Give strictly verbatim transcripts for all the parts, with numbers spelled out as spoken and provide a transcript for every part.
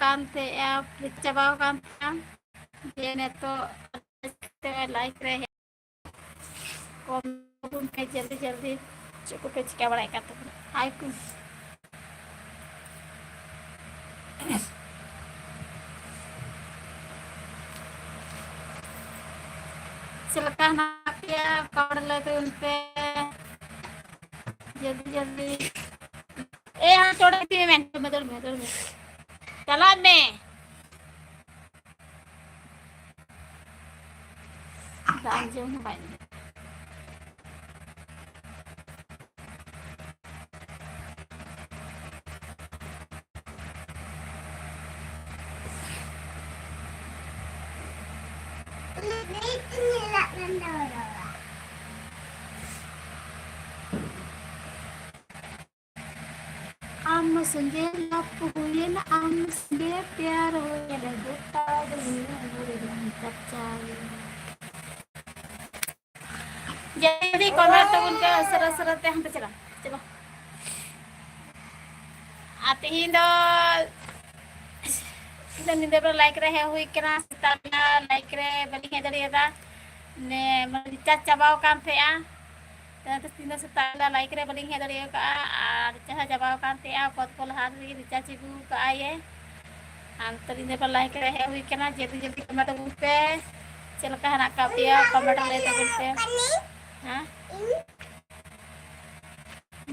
ᱠᱟᱱ ᱛᱟᱦᱮᱸᱜᱼᱟ, ᱯᱩᱨᱟᱹ ᱪᱟᱵᱟᱣ ᱠᱟᱱ ᱛᱟᱦᱮᱸᱜᱼᱟ᱾ ᱡᱮ ᱱᱤᱛᱚᱜ ᱞᱟᱭᱤᱠ ᱨᱮ ᱠᱚᱢ ᱯᱮ ᱡᱚᱞᱫᱤ ᱡᱚᱞᱫᱤ᱾ ᱪᱮᱫ ᱠᱚᱯᱮ ᱪᱤᱠᱟ ᱵᱟᱲᱟᱭᱮᱫ ᱠᱟᱱ ᱛᱟᱵᱚᱱᱟ? ᱦᱟᱭ ᱠᱚ᱾ ᱪᱮᱫ ᱞᱮᱠᱟ ᱦᱮᱱᱟᱜ ᱯᱮᱭᱟ? ᱠᱚᱢᱮᱱᱴ ᱞᱟᱹᱭ ᱛᱟᱵᱚᱱ ᱯᱮ᱾ ᱡᱚᱞᱫᱤ, ᱡᱚᱞᱫᱤ᱾ ᱮ, ᱟᱢ ᱪᱚᱴ ᱤᱫᱤ ᱢᱮ, ᱢᱮ, ᱫᱟᱹᱲ ᱢᱮ, ᱫᱟᱹᱲ ᱢᱮ᱾ ᱪᱟᱞᱟᱜ ᱢᱮ᱾ ᱫᱟᱜ ᱡᱚᱢ ᱦᱚᱸ ᱵᱟᱭ ᱧᱩ᱾ ᱟᱢ ᱥᱚᱸᱜᱮ ᱞᱟᱵᱷ ᱦᱩᱭᱮᱱ, ᱟᱢ ᱥᱚᱸᱜᱮ ᱯᱭᱟᱨ ᱦᱩᱭᱮᱱ, ᱜᱚᱴᱟ ᱫᱩᱱᱤᱭᱟᱹ ᱦᱩᱭᱮᱱ ᱪᱟᱨᱪᱟ᱾ ᱡᱚᱞᱫᱤ ᱠᱚᱢᱮᱱᱴ ᱛᱟᱵᱚᱱ ᱯᱮ, ᱩᱥᱟᱹᱨᱟ ᱩᱥᱟᱹᱨᱟ ᱛᱮ, ᱦᱟᱱᱛᱮ ᱪᱟᱞᱟᱜ, ᱪᱟᱞᱟᱜ᱾ ᱟᱨ ᱛᱮᱦᱮᱧ ᱫᱚ, ᱛᱮᱦᱮᱧ ᱫᱚ ᱧᱤᱫᱟᱹ ᱵᱮᱲᱟ ᱞᱟᱭᱤᱠ ᱨᱮ ᱦᱮᱡ ᱦᱩᱭ ᱠᱟᱱᱟ, ᱥᱮᱛᱟᱜ ᱵᱮᱲᱟ ᱞᱟᱭᱤᱠ ᱨᱮ ᱵᱟᱹᱞᱤᱧ ᱦᱮᱡ ᱫᱟᱲᱮᱭᱟᱫᱟ᱾ ᱱᱮ, ᱢᱟᱱᱮ, ᱨᱤᱪᱟᱨᱡᱽ ᱪᱟᱵᱟᱣ ᱟᱠᱟᱱ ᱛᱟᱦᱮᱸᱜᱼᱟ᱾ ᱛᱮᱦᱮᱧ ᱫᱚ ᱥᱮᱛᱟᱜ ᱵᱮᱲᱟ ᱞᱟᱭᱤᱠ ᱨᱮ ᱵᱟᱹᱞᱤᱧ ᱦᱮᱡ ᱫᱟᱲᱮ ᱟᱠᱟᱫᱼᱟ, ᱟᱨ ᱨᱤᱪᱟᱨᱡᱽ ᱦᱚᱸ ᱪᱟᱵᱟᱣ ᱟᱠᱟᱱ ᱛᱟᱦᱮᱸᱜᱼᱟ᱾ ᱚᱠᱚᱭ ᱠᱚ ᱞᱟᱦᱟ ᱨᱮᱜᱮ ᱨᱤᱪᱟᱨᱡᱽ ᱟᱹᱜᱩ ᱟᱠᱟᱫᱼᱟ ᱭᱮ᱾ ᱟᱨ ᱱᱤᱛᱚᱜ ᱧᱤᱫᱟᱹ ᱵᱮᱲᱟ ᱞᱟᱭᱤᱠ ᱨᱮ ᱦᱮᱡ ᱦᱩᱭ ᱠᱟᱱᱟ᱾ ᱡᱚᱞᱫᱤ ᱡᱚᱞᱫᱤ ᱠᱚᱢᱮᱱᱴ ᱛᱟᱵᱚᱱ ᱯᱮ, ᱪᱮᱫ ᱞᱮᱠᱟ ᱦᱮᱱᱟᱜ ᱟᱠᱟᱫ ᱯᱮᱭᱟ, ᱠᱚᱢᱮᱱᱴ ᱨᱮ ᱞᱟᱹᱭ ᱛᱟᱵᱚᱱ ᱯᱮ᱾ ᱦᱮᱸ?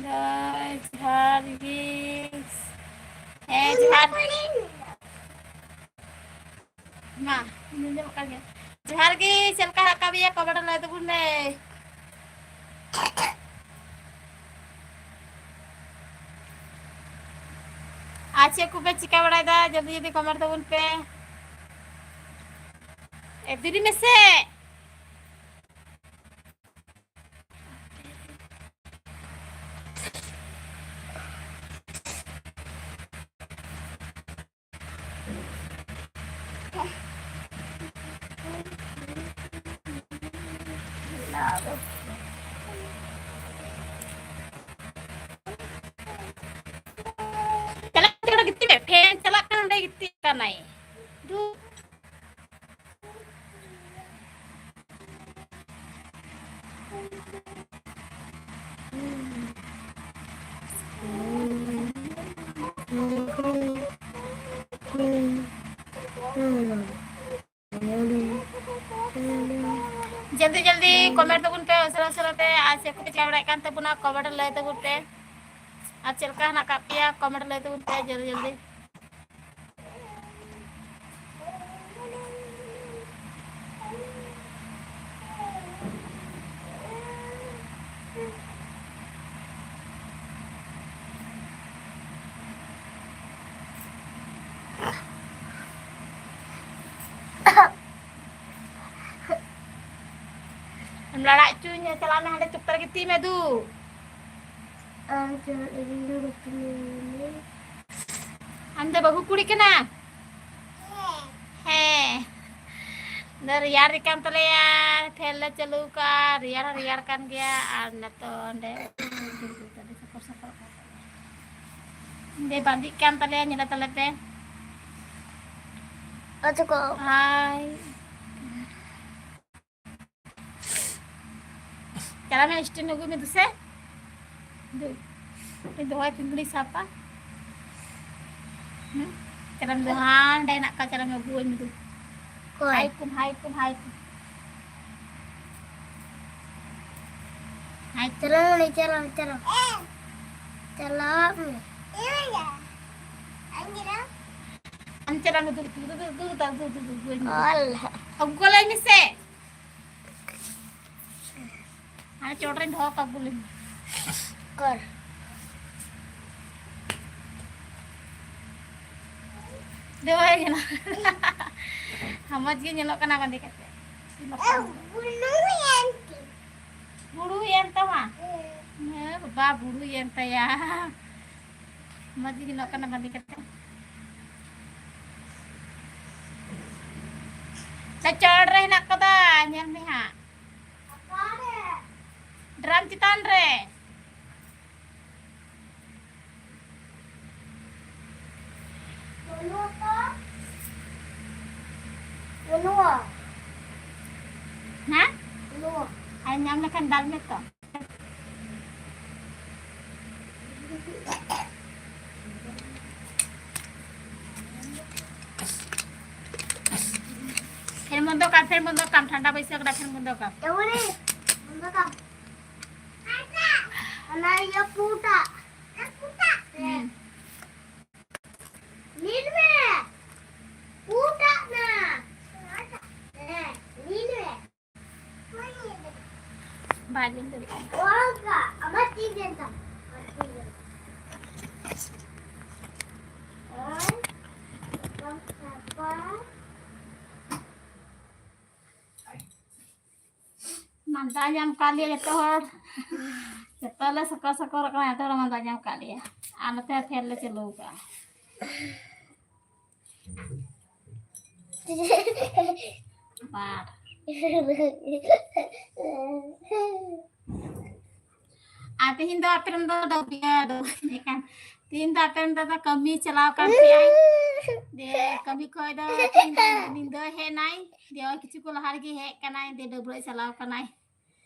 ᱫᱚ ᱡᱚᱦᱟᱨ ᱜᱮ᱾ ᱦᱮᱸ, ᱡᱚᱦᱟᱨ᱾ ᱢᱟ, ᱤᱧ ᱟᱸᱡᱚᱢᱚᱜ ᱠᱟᱱ ᱜᱮᱭᱟ᱾ ᱡᱚᱦᱟᱨ ᱜᱮ, ᱪᱮᱫ ᱞᱮᱠᱟ ᱦᱮᱱᱟᱜ ᱟᱠᱟᱫ ᱢᱮᱭᱟ? ᱠᱚᱢᱮᱱᱴ ᱨᱮ ᱞᱟᱹᱭ ᱛᱟᱵᱚᱱ ᱢᱮ᱾ ᱟᱨ ᱪᱮᱫ ᱠᱚᱯᱮ ᱪᱤᱠᱟ ᱵᱟᱲᱟᱭᱮᱫᱟ? ᱡᱚᱞᱫᱤ ᱡᱚᱞᱫᱤ ᱠᱚᱢᱮᱱᱴ ᱛᱟᱵᱚᱱ ᱯᱮ᱾ ᱮ, ᱫᱮᱨᱤ ᱢᱮᱥᱮ᱾ ᱪᱟᱞᱟᱜ ᱠᱟᱱᱟ, ᱚᱸᱰᱮ ᱜᱤᱛᱤᱡ ᱢᱮ, ᱯᱷᱮᱱ ᱪᱟᱞᱟᱜ ᱠᱟᱱᱟ, ᱚᱸᱰᱮ ᱜᱤᱛᱤᱡ᱾ ᱡᱚᱞᱫᱤ ᱡᱚᱞᱫᱤ ᱠᱚᱢᱮᱱᱴ ᱛᱟᱵᱚᱱ ᱯᱮ ᱩᱥᱟᱹᱨᱟ ᱩᱥᱟᱹᱨᱟ ᱛᱮ, ᱟᱨ ᱪᱮᱫ ᱠᱚᱯᱮ ᱪᱤᱠᱟᱹ ᱵᱟᱲᱟᱭᱮᱫ ᱠᱟᱱ ᱛᱟᱵᱚᱱᱟ ᱠᱚᱢᱮᱱᱴ ᱨᱮ ᱞᱟᱹᱭ ᱛᱟᱵᱚᱱ ᱯᱮ, ᱟᱨ ᱪᱮᱫ ᱞᱮᱠᱟ ᱦᱮᱱᱟᱜ ᱟᱠᱟᱫ ᱯᱮᱭᱟ ᱠᱚᱢᱮᱱᱴ ᱨᱮ ᱞᱟᱹᱭ ᱛᱟᱵᱚᱱ ᱯᱮ ᱡᱚᱞᱫᱤ ᱡᱚᱞᱫᱤ᱾ ᱮᱢ ᱞᱟᱲᱟ ᱦᱚᱪᱚᱧᱟ, ᱪᱟᱞᱟᱜ ᱢᱮ ᱦᱟᱸᱰᱮ ᱪᱩᱯ ᱛᱟᱨᱟ ᱜᱤᱛᱤᱡ ᱢᱮ ᱫᱩ᱾ ᱟᱢ ᱪᱟᱞᱟᱜ ᱞᱟᱹᱜᱤᱫ ᱫᱚ ᱵᱟᱹᱧ ᱞᱟᱹᱭ᱾ ᱟᱢ ᱫᱚ ᱵᱟᱹᱦᱩ ᱠᱩᱲᱤ ᱠᱟᱱᱟ? ᱦᱮᱸ᱾ ᱫᱚ ᱨᱮᱭᱟᱲ ᱠᱟᱱ ᱛᱟᱞᱮᱭᱟ, ᱯᱷᱮᱱ ᱞᱮ ᱪᱟᱹᱞᱩ ᱠᱟᱜᱼᱟ, ᱨᱮᱭᱟᱲ ᱦᱚᱸ ᱨᱮᱭᱟᱲ ᱠᱟᱱ ᱜᱮᱭᱟ᱾ ᱟᱨ ᱱᱤᱛᱚᱜ ᱚᱸᱰᱮ ᱟᱹᱰᱤ ᱥᱟᱯᱷᱟ ᱥᱟᱯᱷᱟ ᱚᱸᱰᱮ ᱵᱟᱸᱫᱤᱜ ᱠᱟᱱ ᱛᱟᱞᱮᱭᱟ, ᱧᱮᱞ ᱛᱟᱞᱮ ᱯᱮ᱾ ᱟᱪᱪᱷᱟ ᱠᱚ᱾ ᱦᱟᱭ᱾ ᱪᱟᱞᱟᱜ ᱢᱮ, ᱥᱴᱮᱱᱰ ᱟᱹᱜᱩᱭ ᱢᱮ ᱫᱩᱥᱮ᱾ ᱫᱩ, ᱤᱧ ᱫᱚᱦᱚᱭ ᱛᱤᱧ ᱫᱩᱧ ᱥᱟᱵᱟ᱾ ᱦᱩᱸ? ᱪᱟᱞᱟᱜ ᱢᱮ ᱫᱩ, ᱦᱟᱸᱰᱮ ᱦᱮᱱᱟᱜ ᱠᱚᱣᱟ, ᱪᱟᱞᱟᱜ ᱢᱮ ᱟᱹᱜᱩᱭ ᱢᱮ ᱫᱩ᱾ ᱚᱠᱚᱭ? ᱦᱟᱭ ᱠᱚᱢ, ᱦᱟᱭ ᱠᱚᱢ, ᱦᱟᱭ ᱠᱚᱢ᱾ ᱦᱟᱭ ᱠᱚᱢ᱾ ᱪᱟᱞᱟᱜ ᱢᱮ, ᱪᱟᱞᱟᱜ ᱢᱮ, ᱪᱟᱞᱟᱜ ᱢᱮ᱾ ᱪᱟᱞᱟᱜ ᱢᱮ᱾ ᱟᱢ ᱪᱟᱞᱟᱜ ᱢᱮ ᱫᱩ, ᱫᱩ, ᱫᱩ᱾ ᱟᱹᱜᱩ ᱠᱚ ᱞᱟᱹᱭ ᱢᱮᱥᱮ᱾ ᱦᱟᱱᱮ ᱪᱚᱴ ᱨᱮᱧ ᱫᱚᱦᱚ ᱠᱟᱠᱚ ᱞᱟᱹᱭ ᱢᱮ᱾ ᱚᱠᱚᱨ? ᱫᱮ ᱵᱟᱭ ᱧᱮᱞᱚᱜ ᱠᱟᱱᱟ᱾ ᱢᱚᱡᱽ ᱜᱮ ᱧᱮᱞᱚᱜ ᱠᱟᱱᱟ ᱵᱟᱸᱫᱮ ᱠᱟᱛᱮ᱾ ᱵᱩᱲᱩᱭᱮᱱ ᱛᱟᱢᱟ? ᱦᱮᱸ ᱵᱟᱵᱟ, ᱵᱩᱲᱩᱭᱮᱱ ᱛᱟᱭᱟ᱾ ᱢᱚᱡᱽ ᱜᱮ ᱧᱮᱞᱚᱜ ᱠᱟᱱᱟ ᱵᱟᱸᱫᱮ ᱠᱟᱛᱮ᱾ ᱥᱮ ᱪᱚᱴ ᱨᱮ ᱦᱮᱱᱟᱜ ᱠᱟᱫᱟ, ᱧᱮᱞ ᱢᱮ ᱦᱟᱸᱜ᱾ ᱰᱨᱟᱢ ᱪᱮᱛᱟᱱ ᱨᱮ᱾ ᱵᱟᱹᱱᱩᱜᱼᱟ᱾ ᱦᱮᱸ? ᱵᱟᱹᱱᱩᱜᱼᱟ᱾ ᱟᱨ ᱧᱟᱢ ᱞᱮᱠᱷᱟᱱ ᱫᱟᱞ ᱢᱮ ᱛᱚ᱾ ᱵᱚᱱᱫᱚ ᱠᱟᱜ, ᱯᱷᱮᱱ ᱵᱚᱱᱫᱚ ᱠᱟᱜ, ᱴᱷᱟᱱᱰᱟ ᱵᱟᱹᱭᱥᱟᱹᱣ ᱠᱟᱱᱟ, ᱯᱷᱮᱱ ᱵᱚᱱᱫᱚ ᱠᱟᱜ᱾ ᱡᱮᱢᱚᱱ ᱵᱚᱱᱫᱚ ᱠᱟᱜ᱾ ᱚᱱᱟ ᱤᱭᱟᱹ ᱯᱩᱸᱰᱟᱜ᱾ ᱯᱩᱸᱰᱟᱜ᱾ ᱦᱩᱸ᱾ ᱧᱮᱞ ᱢᱮ᱾ ᱯᱩᱸᱰᱟᱜ ᱱᱟ᱾ ᱦᱮᱸ, ᱧᱮᱞ ᱢᱮ᱾ ᱵᱟᱭ ᱧᱮᱞ ᱫᱟᱲᱮᱭᱟᱜᱼᱟ᱾ ᱚᱱᱠᱟ, ᱟᱢᱟᱜ ᱛᱤ ᱨᱮ ᱛᱟᱢ᱾ ᱟᱨ ᱮᱠᱫᱚᱢ ᱥᱟᱯᱷᱟ᱾ ᱢᱟᱸᱫᱟ ᱧᱟᱢ ᱠᱟᱜ ᱞᱮᱭᱟ ᱡᱚᱛᱚ ᱦᱚᱲ᱾ ᱡᱚᱛᱚ ᱞᱮ ᱥᱚᱠᱚᱨ ᱥᱚᱠᱚᱨ ᱠᱟᱱᱟ, ᱡᱚᱛᱚ ᱦᱚᱲ ᱢᱟᱸᱫᱟ ᱧᱟᱢ ᱠᱟᱜ ᱞᱮᱭᱟ᱾ ᱟᱨ ᱱᱚᱛᱮ ᱯᱷᱮᱱ ᱞᱮ ᱪᱟᱹᱞᱩ ᱠᱟᱜᱼᱟ᱾ ᱵᱟᱨ᱾ ᱟᱨ ᱛᱮᱦᱮᱧ ᱫᱚ ᱟᱯᱮ ᱨᱮᱱ ᱫᱚ ᱰᱟᱹᱵᱽᱨᱟᱹ, ᱰᱟᱹᱵᱽᱨᱟᱹ ᱠᱟᱱ᱾ ᱛᱮᱦᱮᱧ ᱫᱚ ᱟᱯᱮ ᱨᱮᱱ ᱫᱚ ᱠᱟᱹᱢᱤ ᱪᱟᱞᱟᱣ ᱠᱟᱱ ᱛᱟᱭᱟᱭ᱾ ᱫᱮ ᱠᱟᱹᱢᱤ ᱠᱷᱚᱡ ᱫᱚ ᱛᱮᱦᱮᱧ ᱫᱚ ᱧᱤᱫᱟᱹ ᱦᱮᱡ ᱱᱟᱭ᱾ ᱫᱮ ᱠᱤᱪᱷᱩ ᱠᱚ ᱞᱟᱦᱟ ᱨᱮᱜᱮ ᱦᱮᱡ ᱠᱟᱱᱟᱭ, ᱫᱮ ᱰᱟᱹᱵᱽᱨᱟᱹ ᱪᱟᱞᱟᱣ ᱠᱟᱱᱟᱭ᱾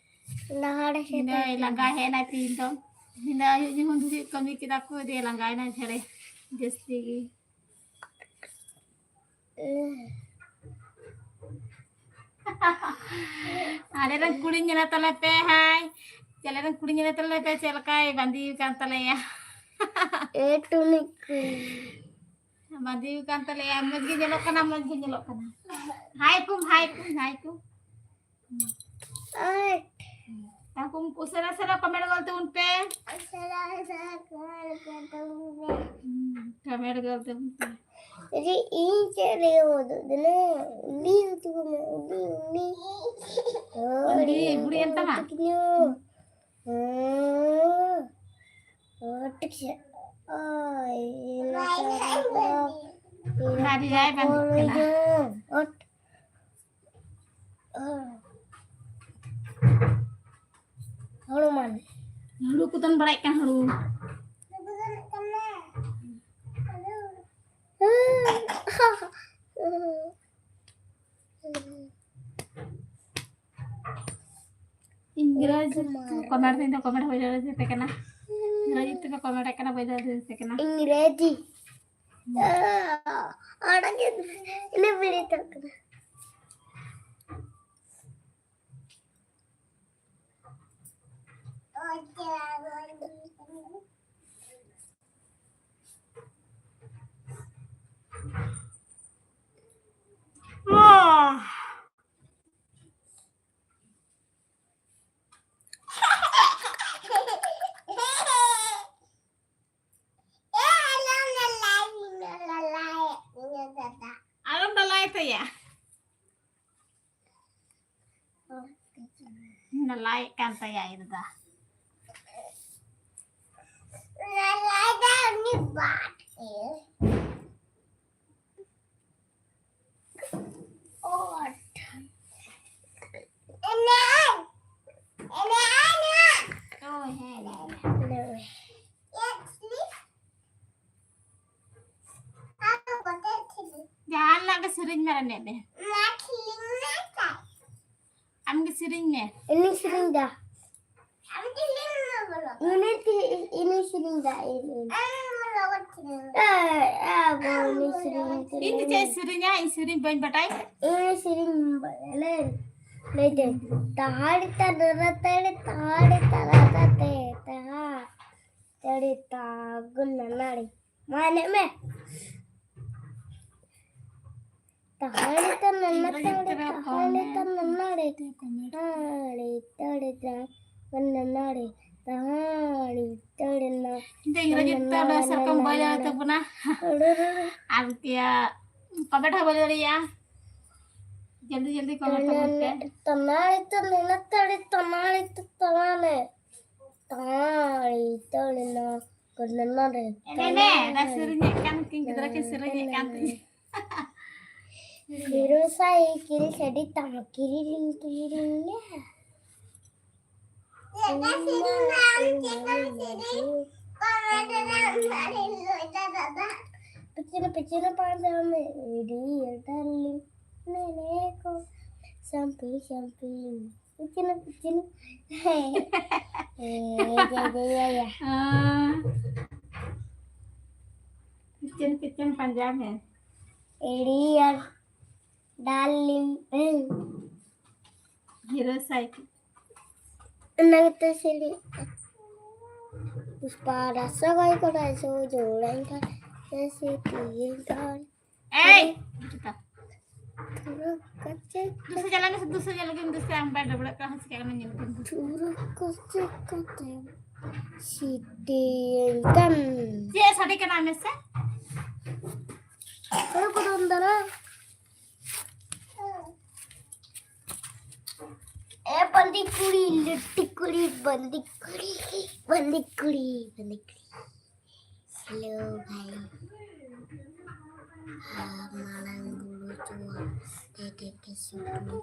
ᱞᱟᱦᱟ ᱨᱮ ᱦᱮᱡ ᱧᱤᱫᱟᱹ ᱠᱟᱱᱟᱭ᱾ ᱞᱟᱸᱜᱟ ᱦᱮᱡ ᱱᱟᱭ ᱛᱮᱦᱮᱧ ᱫᱚ᱾ ᱧᱤᱫᱟᱹ ᱟᱹᱭᱩᱵ ᱡᱮᱢᱚᱱ ᱫᱷᱩᱲᱤ ᱠᱟᱹᱢᱤ ᱠᱮᱫᱟ ᱠᱚ, ᱫᱮ ᱞᱟᱸᱜᱟᱭ ᱱᱟᱭ ᱡᱷᱮᱲᱮ ᱡᱟᱹᱥᱛᱤ ᱜᱮ᱾ ᱟᱞᱮ ᱨᱮᱱ ᱠᱩᱲᱤ ᱧᱮᱞᱮ ᱛᱟᱞᱮ ᱯᱮ, ᱦᱟᱭ᱾ ᱟᱞᱮ ᱨᱮᱱ ᱠᱩᱲᱤ ᱧᱮᱞᱮ ᱛᱟᱞᱮ ᱯᱮ, ᱪᱮᱫ ᱞᱮᱠᱟᱭ ᱵᱟᱸᱫᱮ ᱟᱠᱟᱱ ᱛᱟᱞᱮᱭᱟ᱾ ᱮ ᱴᱩᱱᱤ ᱠᱩ᱾ ᱵᱟᱸᱫᱮ ᱟᱠᱟᱱ ᱛᱟᱞᱮᱭᱟ, ᱢᱚᱡᱽ ᱜᱮ ᱧᱮᱞᱚᱜ ᱠᱟᱱᱟ, ᱢᱚᱡᱽ ᱜᱮ ᱧᱮᱞᱚᱜ ᱠᱟᱱᱟ᱾ ᱦᱟᱭ ᱠᱚ, ᱦᱟᱭ ᱠᱚ, ᱦᱟᱭ ᱠᱚ᱾ ᱟᱨ ᱛᱟᱠᱚ ᱩᱥᱟᱹᱨᱟ ᱩᱥᱟᱹᱨᱟ comment ᱜᱚᱞ ᱛᱟᱵᱚᱱ ᱯᱮ᱾ ᱩᱥᱟᱹᱨᱟ ᱩᱥᱟᱹᱨᱟ comment ᱜᱚᱞ ᱛᱟᱵᱚᱱ ᱯᱮ᱾ ᱦᱩᱸ, comment ᱜᱚᱞ ᱛᱟᱵᱚᱱ ᱯᱮ᱾ ᱡᱮ ᱤᱧ ᱪᱮᱫ ᱞᱟᱹᱭ ᱩᱫᱩᱜ ᱫᱤᱱᱟᱹ? ᱩᱱᱤ ᱩᱫᱩᱜ ᱢᱮ, ᱩᱱᱤ, ᱩᱱᱤ᱾ ᱩᱱᱤ ᱵᱩᱲᱤ ᱮᱱ ᱛᱟᱢᱟ? ᱩᱫᱩᱜ ᱧᱚᱜ᱾ ᱦᱮᱸ᱾ ᱚ, ᱴᱷᱤᱠ ᱥᱮ᱾ ᱳᱭ, ᱚᱱᱟ ᱨᱮᱭᱟᱜ ᱵᱟᱝ ᱦᱩᱭᱩᱜ ᱠᱟᱱᱟ᱾ ᱚᱴ᱾ ᱦᱩᱲᱩ ᱢᱟᱱᱮ᱾ ᱦᱩᱲᱩ ᱠᱚ ᱫᱚᱱ ᱵᱟᱲᱟᱭᱮᱫ ᱠᱟᱱ ᱦᱩᱲᱩ᱾ ᱤᱝᱨᱮᱡᱤ ᱛᱮ comment ᱫᱚ ᱤᱧ ᱫᱚ comment ᱵᱟᱹᱧ ᱫᱟᱲᱮᱭᱟᱜ ᱠᱟᱱᱟ᱾ ᱤᱝᱨᱮᱡᱤ ᱛᱮᱯᱮ comment ᱠᱟᱱᱟ, ᱵᱟᱹᱧ ᱫᱟᱲᱮᱭᱟᱜ ᱠᱟᱱᱟ᱾ ᱤᱝᱨᱮᱡᱤ᱾ ᱟᱲᱟᱜ ᱜᱮ ᱤᱱᱟᱹ ᱵᱤᱲᱤ ᱛᱟᱵ ᱠᱟᱱᱟ᱾ ᱟᱞᱚᱢ ᱰᱟᱞᱟᱭ ᱛᱟᱭᱟ᱾ ᱰᱟᱞᱟᱭᱮᱫ ᱠᱟᱱ ᱛᱟᱭᱟ ᱟᱡ ᱫᱟᱫᱟ᱾ ᱡᱟᱦᱟᱱᱟᱜ ᱜᱮ ᱥᱮᱨᱮᱧ ᱢᱮ ᱮᱱᱮᱡ ᱢᱮ᱾ ᱟᱢ ᱜᱮ ᱥᱮᱨᱮᱧ ᱢᱮ᱾ ᱤᱧᱤᱧ ᱥᱮᱨᱮᱧ ᱫᱟ᱾ ᱤᱧᱤᱧ ᱛᱮ-, ᱤᱧᱤᱧ ᱥᱮᱨᱮᱧ ᱫᱟ, ᱤᱧ, ᱤᱧ᱾ ᱮ, ᱮ, ᱟᱵᱚ ᱩᱱᱤ ᱥᱮᱨᱮᱧ ᱛᱮ ᱤᱧ ᱫᱚ ᱪᱮᱫ ᱤᱧ ᱥᱮᱨᱮᱧᱟ? ᱤᱧ ᱥᱮᱨᱮᱧ ᱵᱟᱹᱧ ᱵᱟᱰᱟᱭ᱾ ᱤᱧ ᱥᱮᱨᱮᱧ ᱵᱟᱰᱟᱭ᱾ ᱞᱟᱹᱭ, ᱞᱟᱹᱭ ᱛᱮ᱾ ᱛᱟᱦᱟᱲ ᱛᱟᱨᱟᱨᱟ ᱛᱟᱲᱮ, ᱛᱟᱦᱟᱲ ᱛᱟᱨᱟᱨᱟ ᱛᱮ, ᱛᱟᱦᱟᱲ ᱛᱟᱲᱮ ᱛᱟᱜᱩᱱ ᱱᱟᱱᱟᱲᱮ᱾ ᱢᱟ ᱮᱱᱮᱡ ᱢᱮ᱾ ᱛᱟᱦᱟᱲᱮ ᱛᱟᱱᱟᱱᱟ ᱛᱟᱲᱮ, ᱛᱟᱦᱟᱲᱮ ᱛᱟᱱᱟᱱᱟ ᱲᱮ, ᱛᱟᱲᱮ, ᱛᱟᱲᱮ, ᱛᱟ-, ᱛᱟᱱᱟᱱᱟ ᱲᱮ, ᱛᱟᱦᱟᱲᱮ, ᱛᱟᱲᱮ, ᱱᱟ, ᱤᱧ ᱫᱚ ᱤᱝᱨᱮᱡᱤ ᱛᱮ ᱚᱱᱟ ᱥᱮᱨᱚᱠᱚᱢ ᱵᱟᱹᱧ ᱨᱚᱲ ᱛᱟᱵᱚᱱᱟ᱾ ᱟᱨ ᱠᱤᱭᱟ ᱠᱚᱢᱮᱱᱴ ᱦᱚᱸ ᱵᱟᱹᱧ ᱫᱟᱲᱮᱭᱟᱜᱼᱟ᱾ ᱡᱚᱞᱫᱤ ᱡᱚᱞᱫᱤ ᱠᱚᱢᱮᱱᱴ ᱛᱟᱵᱚᱱ ᱯᱮ᱾ ᱛᱟᱱᱟᱲᱮ ᱛᱟᱱᱟᱱᱟ ᱛᱟᱲᱮ, ᱛᱟᱱᱟᱲᱮ ᱛᱟᱱᱟᱱᱟ ᱲᱮ, ᱛᱟᱲᱮ, ᱛᱟᱲᱮ, ᱱᱟ, ᱠᱚᱱᱟᱱᱟ ᱲᱮ, ᱮᱱᱮᱡ ᱢᱮ, ᱚᱱᱟ ᱥᱮᱨᱮᱧᱮᱫ ᱠᱟᱱ ᱠᱤᱱ ᱜᱤᱫᱽᱨᱟᱹ ᱠᱤᱱ ᱥᱮᱨᱮᱧᱮᱫ ᱠᱟᱱ ᱛᱤᱧ᱾ ᱦᱤᱨᱳ ᱥᱟᱭᱠᱮᱞ ᱥᱟᱰᱮ ᱛᱟᱢᱟ ᱠᱤᱨᱤᱞᱤᱝ ᱠᱤᱨᱤᱞᱤᱝ ᱭᱟ᱾ ᱯᱤᱪᱷᱤᱱ ᱯᱤᱪᱷᱤᱱ ᱯᱟᱸᱡᱟ ᱢᱮ, ᱤᱫᱤᱭᱟ ᱰᱟᱨᱞᱤᱝ, ᱢᱮᱱᱮ ᱠᱚ ᱥᱟᱢᱯᱤ ᱥᱟᱢᱯᱤ᱾ ᱯᱤᱪᱷᱤᱱ ᱯᱤᱪᱷᱤᱱ᱾ ᱦᱮᱸ᱾ ᱦᱮᱸ, ᱡᱮ, ᱡᱮ, ᱭᱟ, ᱭᱟ᱾ ᱟᱸ, ᱯᱤᱪᱷᱤᱱ ᱯᱤᱪᱷᱤᱱ ᱯᱟᱸᱡᱟ ᱢᱮ᱾ ᱤᱫᱤᱭᱟ ᱰᱟᱨᱞᱤᱝ᱾ Hero cycle. ᱚᱱᱟ ᱜᱮᱛᱚ ᱥᱮᱨᱮᱧ᱾ ᱯᱩᱥᱯᱟ ᱨᱟᱥᱟ ᱜᱟᱭ ᱠᱚᱲᱟ ᱥᱚ ᱡᱳᱲᱟᱧ ᱠᱷᱟᱱ ᱥᱮ ᱥᱤᱴᱤᱭᱮᱱ ᱠᱷᱟᱱ᱾ ᱮᱭ! ᱫᱩᱥᱨᱟ ᱪᱟᱞᱟᱜ ᱢᱮᱥᱮ, ᱫᱩᱥᱨᱟ ᱪᱟᱞᱟᱜ ᱢᱮ, ᱫᱩᱥᱨᱟ ᱟᱢ ᱵᱟᱭ ᱰᱟᱵᱲᱟᱜ ᱠᱟᱱᱟ, ᱪᱤᱠᱟᱹᱜ ᱠᱟᱱᱟ ᱧᱮᱞ ᱠᱚᱢ᱾ ᱪᱩᱨᱩᱠ ᱠᱚᱥᱮ ᱠᱟᱛᱮ ᱥᱤᱴᱤᱭᱮᱱ ᱠᱷᱟᱱ᱾ ᱪᱮᱫ ᱥᱟᱰᱮ ᱠᱟᱱᱟ ᱢᱮᱥᱮ? ᱦᱩᱲᱩ ᱠᱚ ᱫᱚᱱ ᱫᱟᱨᱟ᱾ ᱮ ᱵᱟᱸᱫᱤ ᱠᱩᱲᱤ, ᱞᱩᱴᱤ ᱠᱩᱲᱤ, ᱵᱟᱸᱫᱤ ᱠᱩᱲᱤ, ᱵᱟᱸᱫᱤ ᱠᱩᱲᱤ, ᱵᱟᱸᱫᱤ ᱠᱩᱲᱤ᱾ Hello guys. ᱦᱟ, ᱢᱟᱲᱟᱝ ᱵᱩᱨᱩ ᱪᱩᱣᱟ, ᱛᱮ ᱛᱮ ᱛᱮ ᱥᱩᱴᱩ᱾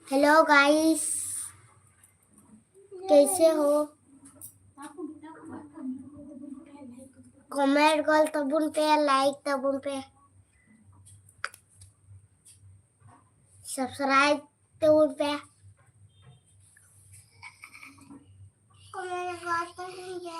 Hello guys, कैसे हो? Comment ᱜᱚᱞ ᱛᱟᱵᱚᱱ ᱯᱮ, like ᱛᱟᱵᱚᱱ ᱯᱮ, subscribe ᱛᱟᱵᱚᱱ ᱯᱮ᱾ Comment ᱜᱚᱞ ᱛᱟᱵᱚᱱ ᱯᱮ᱾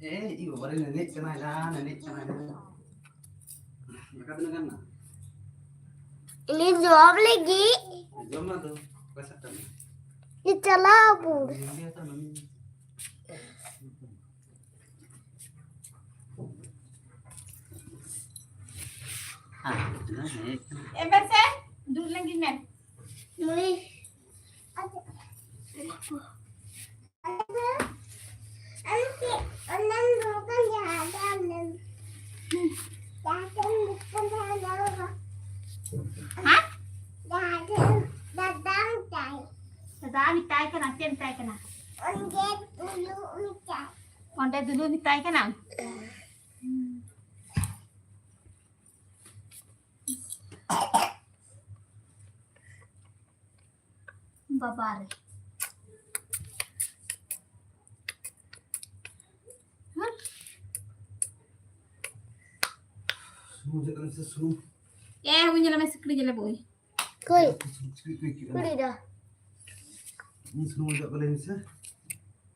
ᱮᱭ, ᱤᱧ ᱵᱟᱵᱟ ᱨᱮ ᱮᱱᱮᱡ ᱠᱟᱱᱟᱭ ᱱᱟ, ᱮᱱᱮᱡ ᱠᱟᱱᱟᱭ ᱱᱟ᱾ ᱫᱟᱠᱟ ᱛᱤᱱᱟᱹᱜ ᱜᱟᱱ ᱱᱟ? ᱤᱧ ᱡᱚᱢ ᱞᱟᱹᱜᱤᱫ᱾ ᱡᱚᱢ ᱢᱟ ᱛᱚ, ᱚᱠᱟ ᱥᱮᱫ ᱠᱟᱹᱢᱤ? ᱤᱧ ᱪᱟᱞᱟᱣ ᱟᱵᱚᱱ᱾ ᱤᱧ ᱜᱮ ᱛᱚ ᱱᱩᱭ᱾ ᱦᱮᱸ, ᱦᱮᱸ, ᱦᱮᱸ᱾ ᱮ ᱵᱮᱥᱮ, ᱫᱩᱲᱩᱵ ᱞᱮᱱ ᱜᱤᱧ ᱢᱮ᱾ ᱢᱟᱹᱭ᱾ ᱦᱮᱸ? ᱫᱩᱞᱩ ᱢᱮᱛᱟᱭ ᱠᱟᱱᱟ᱾ ᱵᱟᱵᱟ ᱨᱮ᱾ ᱦᱩᱸ? ᱥᱩᱱᱩᱢ ᱚᱡᱚᱜ ᱠᱟᱜ ᱞᱮ ᱢᱮᱥᱮ, ᱥᱩᱱᱩᱢ᱾ ᱮ, ᱦᱩᱭ ᱧᱮᱞ ᱢᱮ, ᱥᱤᱠᱲᱤ ᱧᱮᱞ ᱵᱚᱭ᱾ ᱠᱚᱭ? ᱥᱤᱠᱲᱤ ᱠᱚ ᱟᱹᱭᱠᱟᱹᱜ ᱠᱟᱱᱟ᱾ ᱠᱩᱲᱤ ᱫᱚ᱾ ᱥᱩᱱᱩᱢ ᱚᱡᱚᱜ ᱠᱟᱜ ᱞᱮ ᱢᱮᱥᱮ᱾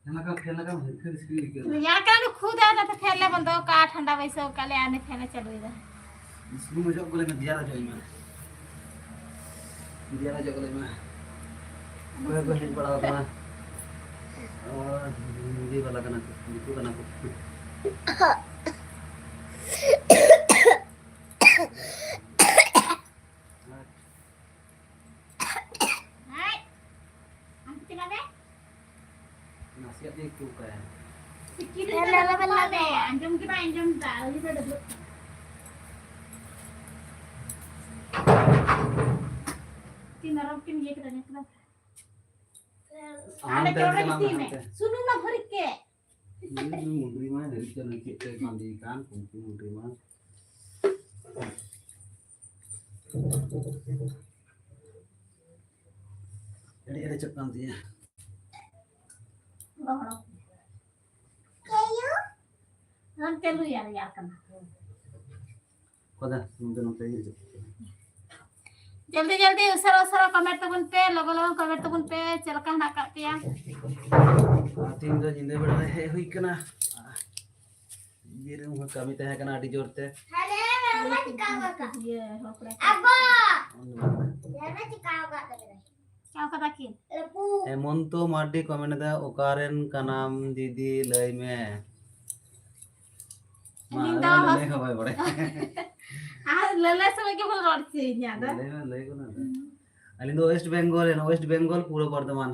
ᱯᱷᱮᱱ ᱞᱟᱜᱟᱣ, ᱯᱷᱮᱱ ᱞᱟᱜᱟᱣ ᱢᱮ, ᱯᱷᱮᱱ ᱥᱤᱠᱲᱤ ᱟᱹᱭᱠᱟᱹᱜ ᱠᱟᱱᱟ᱾ ᱨᱮᱭᱟᱲ ᱠᱟᱱᱟ, ᱩᱱᱤ ᱠᱷᱩᱫ ᱟᱭ, ᱚᱱᱟᱛᱮ ᱯᱷᱮᱱ ᱞᱮ ᱵᱚᱱᱫᱚ ᱠᱟᱜᱼᱟ, ᱴᱷᱟᱱᱰᱟ ᱵᱟᱹᱭᱥᱟᱹᱣ ᱠᱟᱜ ᱞᱮ, ᱟᱨ ᱩᱱᱤ ᱯᱷᱮᱱ ᱮ ᱪᱟᱹᱞᱩᱭᱮᱫᱟ᱾ ᱥᱩᱱᱩᱢ ᱚᱡᱚᱜ ᱠᱟᱜ ᱞᱮ ᱢᱮ, ᱫᱮᱭᱟ ᱨᱮ ᱚᱡᱚᱜ ᱟᱹᱧ ᱢᱮ᱾ ᱫᱮᱭᱟ ᱨᱮ ᱚᱡᱚᱜ ᱠᱟᱜ ᱞᱮ ᱢᱮ᱾ ᱚᱠᱚᱭ ᱠᱚ ᱦᱮᱡ ᱵᱟᱲᱟ ᱟᱠᱟᱱᱟ? ᱚ, ᱦᱤᱱᱫᱤ ᱵᱟᱞᱟ ᱠᱟᱱᱟ ᱠᱚ, ᱫᱤᱠᱩ ᱠᱟᱱᱟ ᱠᱚ᱾ ᱦᱮᱸ᱾ ᱟᱢ ᱪᱮᱫ ᱞᱟᱜᱟᱭ? ᱱᱟᱥᱮᱭᱟᱜ ᱛᱮᱜᱮ ᱠᱚ ᱚᱱᱠᱟᱭᱟ᱾ ᱥᱤᱠᱤ ᱫᱚ ᱦᱮᱸ, ᱞᱟᱜᱟᱣ ᱞᱟᱜᱟᱣ ᱢᱮ᱾ ᱞᱟᱜᱟᱣ᱾ ᱟᱸᱡᱚᱢ ᱜᱮ ᱵᱟᱭ ᱟᱸᱡᱚᱢ ᱫᱟ, ᱩᱱᱤ ᱫᱚ ᱰᱟᱹᱵᱽᱨᱟᱹᱜ ᱠᱟᱱᱟ᱾ ᱛᱤ ᱢᱮᱨᱚᱢ ᱠᱤᱱ ᱤᱭᱟᱹ ᱠᱮᱫᱟ, ᱧᱮᱞ ᱠᱮᱫᱟ? ᱦᱟᱸᱰᱮ ᱦᱟᱱᱛᱮ ᱪᱚᱴ ᱨᱮ ᱪᱟᱞᱟᱜ ᱢᱮ, ᱜᱤᱛᱤᱡ ᱢᱮ᱾ ᱦᱟᱱᱛᱮ᱾ ᱥᱩᱱᱩᱢ ᱢᱟ ᱵᱷᱟᱹᱨᱤᱡ ᱜᱮ᱾ ᱩᱱᱤ ᱢᱩᱰᱨᱤ ᱢᱟ ᱦᱤᱨᱤᱡ ᱠᱟᱱᱟ, ᱪᱮᱫ ᱛᱮᱭ ᱵᱟᱸᱫᱮᱭ ᱠᱟᱱ, ᱠᱩᱝᱠᱩ ᱢᱩᱰᱨᱤ ᱢᱟ᱾ ᱟᱹᱰᱤ ᱮᱲᱮ ᱪᱚᱜ ᱠᱟᱱ ᱛᱤᱧᱟ᱾ ᱚᱱᱟ ᱪᱟᱹᱞᱩᱭᱟ, ᱨᱮᱭᱟᱲ ᱠᱟᱱᱟ᱾ ᱠᱚᱫᱟ, ᱱᱚᱛᱮ, ᱱᱚᱛᱮ ᱦᱤᱡᱩᱜ᱾ ᱡᱚᱞᱫᱤ ᱡᱚᱞᱫᱤ ᱩᱥᱟᱹᱨᱟ ᱩᱥᱟᱹᱨᱟ comment ᱛᱟᱵᱚᱱ ᱯᱮ, ᱞᱚᱜᱚᱱ ᱞᱚᱜᱚᱱ comment ᱛᱟᱵᱚᱱ ᱯᱮ, ᱪᱮᱫ ᱞᱮᱠᱟ ᱦᱮᱱᱟᱜ ᱟᱠᱟᱫ ᱯᱮᱭᱟ? ᱟᱨ ᱛᱤᱦᱤᱧ ᱫᱚ ᱧᱤᱫᱟᱹ ᱵᱮᱲᱟ ᱨᱮ ᱦᱮᱡ ᱦᱩᱭ ᱠᱟᱱᱟ᱾ ᱵᱤᱨ ᱨᱮ ᱠᱟᱹᱢᱤ ᱛᱟᱦᱮᱸ ᱠᱟᱱᱟ ᱟᱹᱰᱤ ᱡᱳᱨ ᱛᱮ᱾ ᱤᱭᱟᱹ, ᱦᱚᱯᱲᱟ᱾ ᱪᱤᱠᱟᱣ ᱠᱟᱫᱟ ᱠᱤᱱ? ᱦᱮᱢᱚᱱᱛᱚ ᱢᱟᱨᱰᱤ comment ᱮᱫᱟ, "ᱚᱠᱟᱨᱮᱱ ᱠᱟᱱᱟᱢ ᱫᱤᱫᱤ, ᱞᱟᱹᱭ ᱢᱮ?" ᱢᱟ, ᱤᱧ ᱫᱚ ᱟᱞᱮ ᱢᱟ ᱞᱟᱹᱞᱟᱹᱭ ᱦᱚᱸ ᱵᱟᱭ ᱵᱟᱲᱟᱭᱟ᱾ ᱟᱨ ᱞᱟᱹᱞᱟᱹᱭ ᱥᱚᱢᱚᱭ ᱜᱮ ᱵᱚᱱ ᱨᱚᱲ ᱦᱚᱪᱚᱭᱤᱧᱟ ᱟᱫᱚ᱾ ᱞᱟᱹᱞᱟᱹᱭ ᱢᱮ, ᱞᱟᱹᱭ ᱠᱚ ᱱᱟ ᱫᱚ᱾ ᱦᱩᱸ᱾ ᱟᱹᱞᱤᱧ ᱫᱚ West Bengal ᱨᱮᱱ, West Bengal, ᱯᱩᱨᱵᱚ ᱵᱚᱨᱫᱷᱚᱢᱟᱱ᱾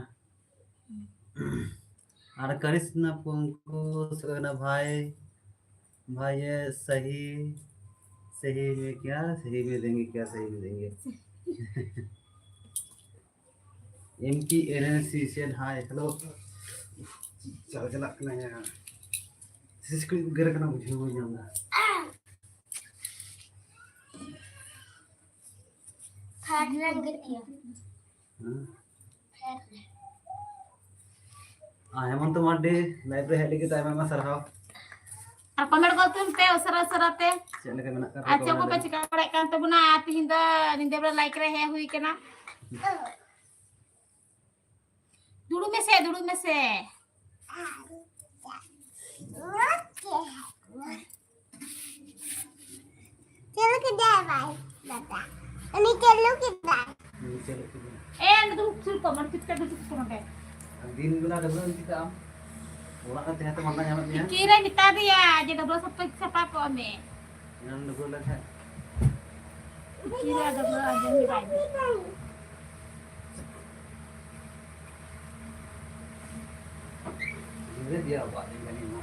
ᱟᱨ ᱠᱨᱤᱥᱱᱟ ᱯᱚᱝᱠᱩ ᱥᱮ ᱠᱟᱱᱟ, "ᱵᱷᱟᱭ, ᱵᱷᱟᱭ ᱭᱮ ᱥᱟᱦᱤ, ᱥᱟᱦᱤ ᱢᱮ ᱠᱭᱟ, ᱥᱟᱦᱤ ᱢᱮ ᱫᱮᱝᱜᱮ ᱠᱭᱟ, ᱥᱟᱦᱤ ᱢᱮ ᱫᱮᱝᱜᱮ?" M P N N C said hi, hello. ᱪᱟᱞᱟᱜ, ᱪᱟᱞᱟᱜ ᱠᱟᱱᱟ ᱭᱟ᱾ ᱥᱤᱥ ᱠᱚ ᱜᱮᱨ ᱠᱟᱱᱟ, ᱵᱩᱡᱷᱟᱹᱣ ᱵᱟᱹᱧ ᱧᱟᱢ ᱮᱫᱟ᱾ ᱯᱷᱮᱰ ᱨᱮ ᱜᱮᱫ ᱜᱮᱭᱟ᱾ ᱦᱮᱸ? ᱯᱷᱮᱰ ᱨᱮ᱾ ᱟᱨ ᱦᱮᱢᱚᱱᱛᱚ ᱢᱟᱨᱰᱤ live ᱨᱮ ᱦᱮᱡ ᱞᱟᱹᱜᱤᱫ ᱛᱮ ᱟᱭᱢᱟ ᱟᱭᱢᱟ ᱥᱟᱨᱦᱟᱣ᱾ ᱟᱨ comment ᱜᱚᱫ ᱛᱟᱵᱚᱱ ᱯᱮ ᱩᱥᱟᱹᱨᱟ ᱩᱥᱟᱹᱨᱟ ᱛᱮ᱾ ᱪᱮᱫ ᱞᱮᱠᱟ ᱢᱮᱱᱟᱜ ᱠᱟᱜ ᱟᱨ ᱯᱮᱭᱟ ᱪᱮᱫ ᱠᱚᱯᱮ ᱠᱚᱢᱮᱱᱴ ᱨᱮ? ᱪᱤᱠᱟ ᱵᱟᱲᱟᱭᱮᱫ ᱠᱟᱱ ᱛᱟᱵᱚᱱᱟ? ᱟᱨ ᱛᱤᱦᱤᱧ ᱫᱚ ᱧᱤᱫᱟᱹ ᱵᱮᱲᱟ live ᱨᱮ ᱦᱮᱡ ᱦᱩᱭ ᱠᱟᱱᱟ᱾ ᱫᱩᱲᱩᱵ ᱢᱮᱥᱮ, ᱫᱩᱲᱩᱵ ᱢᱮᱥᱮ᱾ ᱪᱟᱹᱞᱩ ᱠᱮᱫᱟᱭ ᱵᱟᱭ, ᱫᱟᱫᱟ᱾ ᱩᱱᱤ ᱪᱟᱹᱞᱩ ᱠᱮᱫᱟᱭ᱾ ᱩᱱᱤ ᱪᱟᱹᱞᱩ ᱠᱮᱫᱟᱭ᱾ ᱮ, ᱚᱸᱰᱮ ᱫᱩᱲᱩᱵ ᱥᱩᱨ ᱠᱚᱜ ᱢᱮ, ᱪᱩᱯᱪᱟᱯ ᱫᱩᱲᱩᱵ ᱠᱚᱜ ᱢᱮ ᱚᱸᱰᱮ᱾ ᱟᱨ ᱫᱤᱱ ᱵᱮᱞᱟ ᱰᱟᱹᱵᱽᱨᱟᱹ ᱪᱤᱠᱟᱹᱜ ᱟᱢ? ᱚᱲᱟᱜ ᱨᱮ ᱛᱟᱦᱮᱸ ᱛᱮ ᱢᱟᱸᱫᱟ ᱧᱟᱢᱮᱫ ᱢᱮᱭᱟ? ᱠᱤᱨᱮ ᱢᱮᱛᱟ ᱫᱮᱭᱟ ᱡᱮ ᱰᱟᱹᱵᱽᱨᱟᱹ ᱥᱟᱯᱷᱟ, ᱥᱟᱯᱷᱟ ᱠᱚᱜ ᱢᱮ᱾ ᱮᱱᱟᱝ ᱰᱟᱹᱵᱽᱨᱟᱹ ᱞᱮᱱ ᱛᱟᱦᱮᱸᱫ᱾ ᱠᱤᱨᱮ ᱰᱟᱹᱵᱽᱨᱟᱹ ᱟᱸᱡᱚᱢ ᱜᱮ ᱵᱟᱭ ᱟᱸᱡᱚᱢ᱾ ᱤᱧ ᱫᱚ ᱫᱮᱭᱟ ᱵᱟᱵᱟ ᱟᱹᱰᱤ ᱜᱟᱱᱤᱧ ᱮᱢᱟ᱾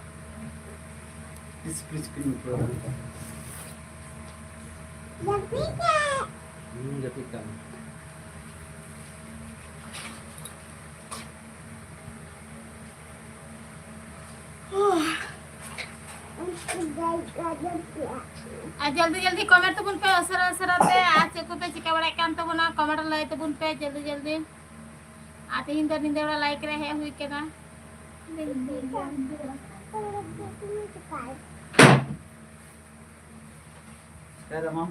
ᱯᱤᱥ ᱯᱤᱥ ᱠᱤᱱ ᱩᱛᱩ ᱟᱠᱟᱫᱟ᱾ ᱡᱟᱹᱯᱤᱫ ᱠᱟᱜ᱾ ᱦᱩᱸ, ᱡᱟᱹᱯᱤᱫ ᱠᱟᱜ ᱢᱮ᱾ ᱟᱨ ᱡᱚᱞᱫᱤ ᱡᱚᱞᱫᱤ comment ᱛᱟᱵᱚᱱ ᱯᱮ, ᱩᱥᱟᱹᱨᱟ ᱩᱥᱟᱹᱨᱟ ᱛᱮ᱾ ᱟᱨ ᱪᱮᱫ ᱠᱚᱯᱮ ᱪᱤᱠᱟᱹ ᱵᱟᱲᱟᱭᱮᱫ ᱠᱟᱱ ᱛᱟᱵᱚᱱᱟ, comment ᱨᱮ ᱞᱟᱹᱭ ᱛᱟᱵᱚᱱ ᱯᱮ ᱡᱚᱞᱫᱤ ᱡᱚᱞᱫᱤ᱾ ᱟᱨ ᱛᱮᱦᱮᱧ ᱫᱚ ᱧᱤᱫᱟᱹ ᱵᱮᱲᱟ live ᱨᱮ ᱦᱮᱡ ᱦᱩᱭ ᱠᱟᱱᱟ᱾ ᱪᱤᱠᱟᱹᱭ ᱫᱟᱢ ᱟᱢ?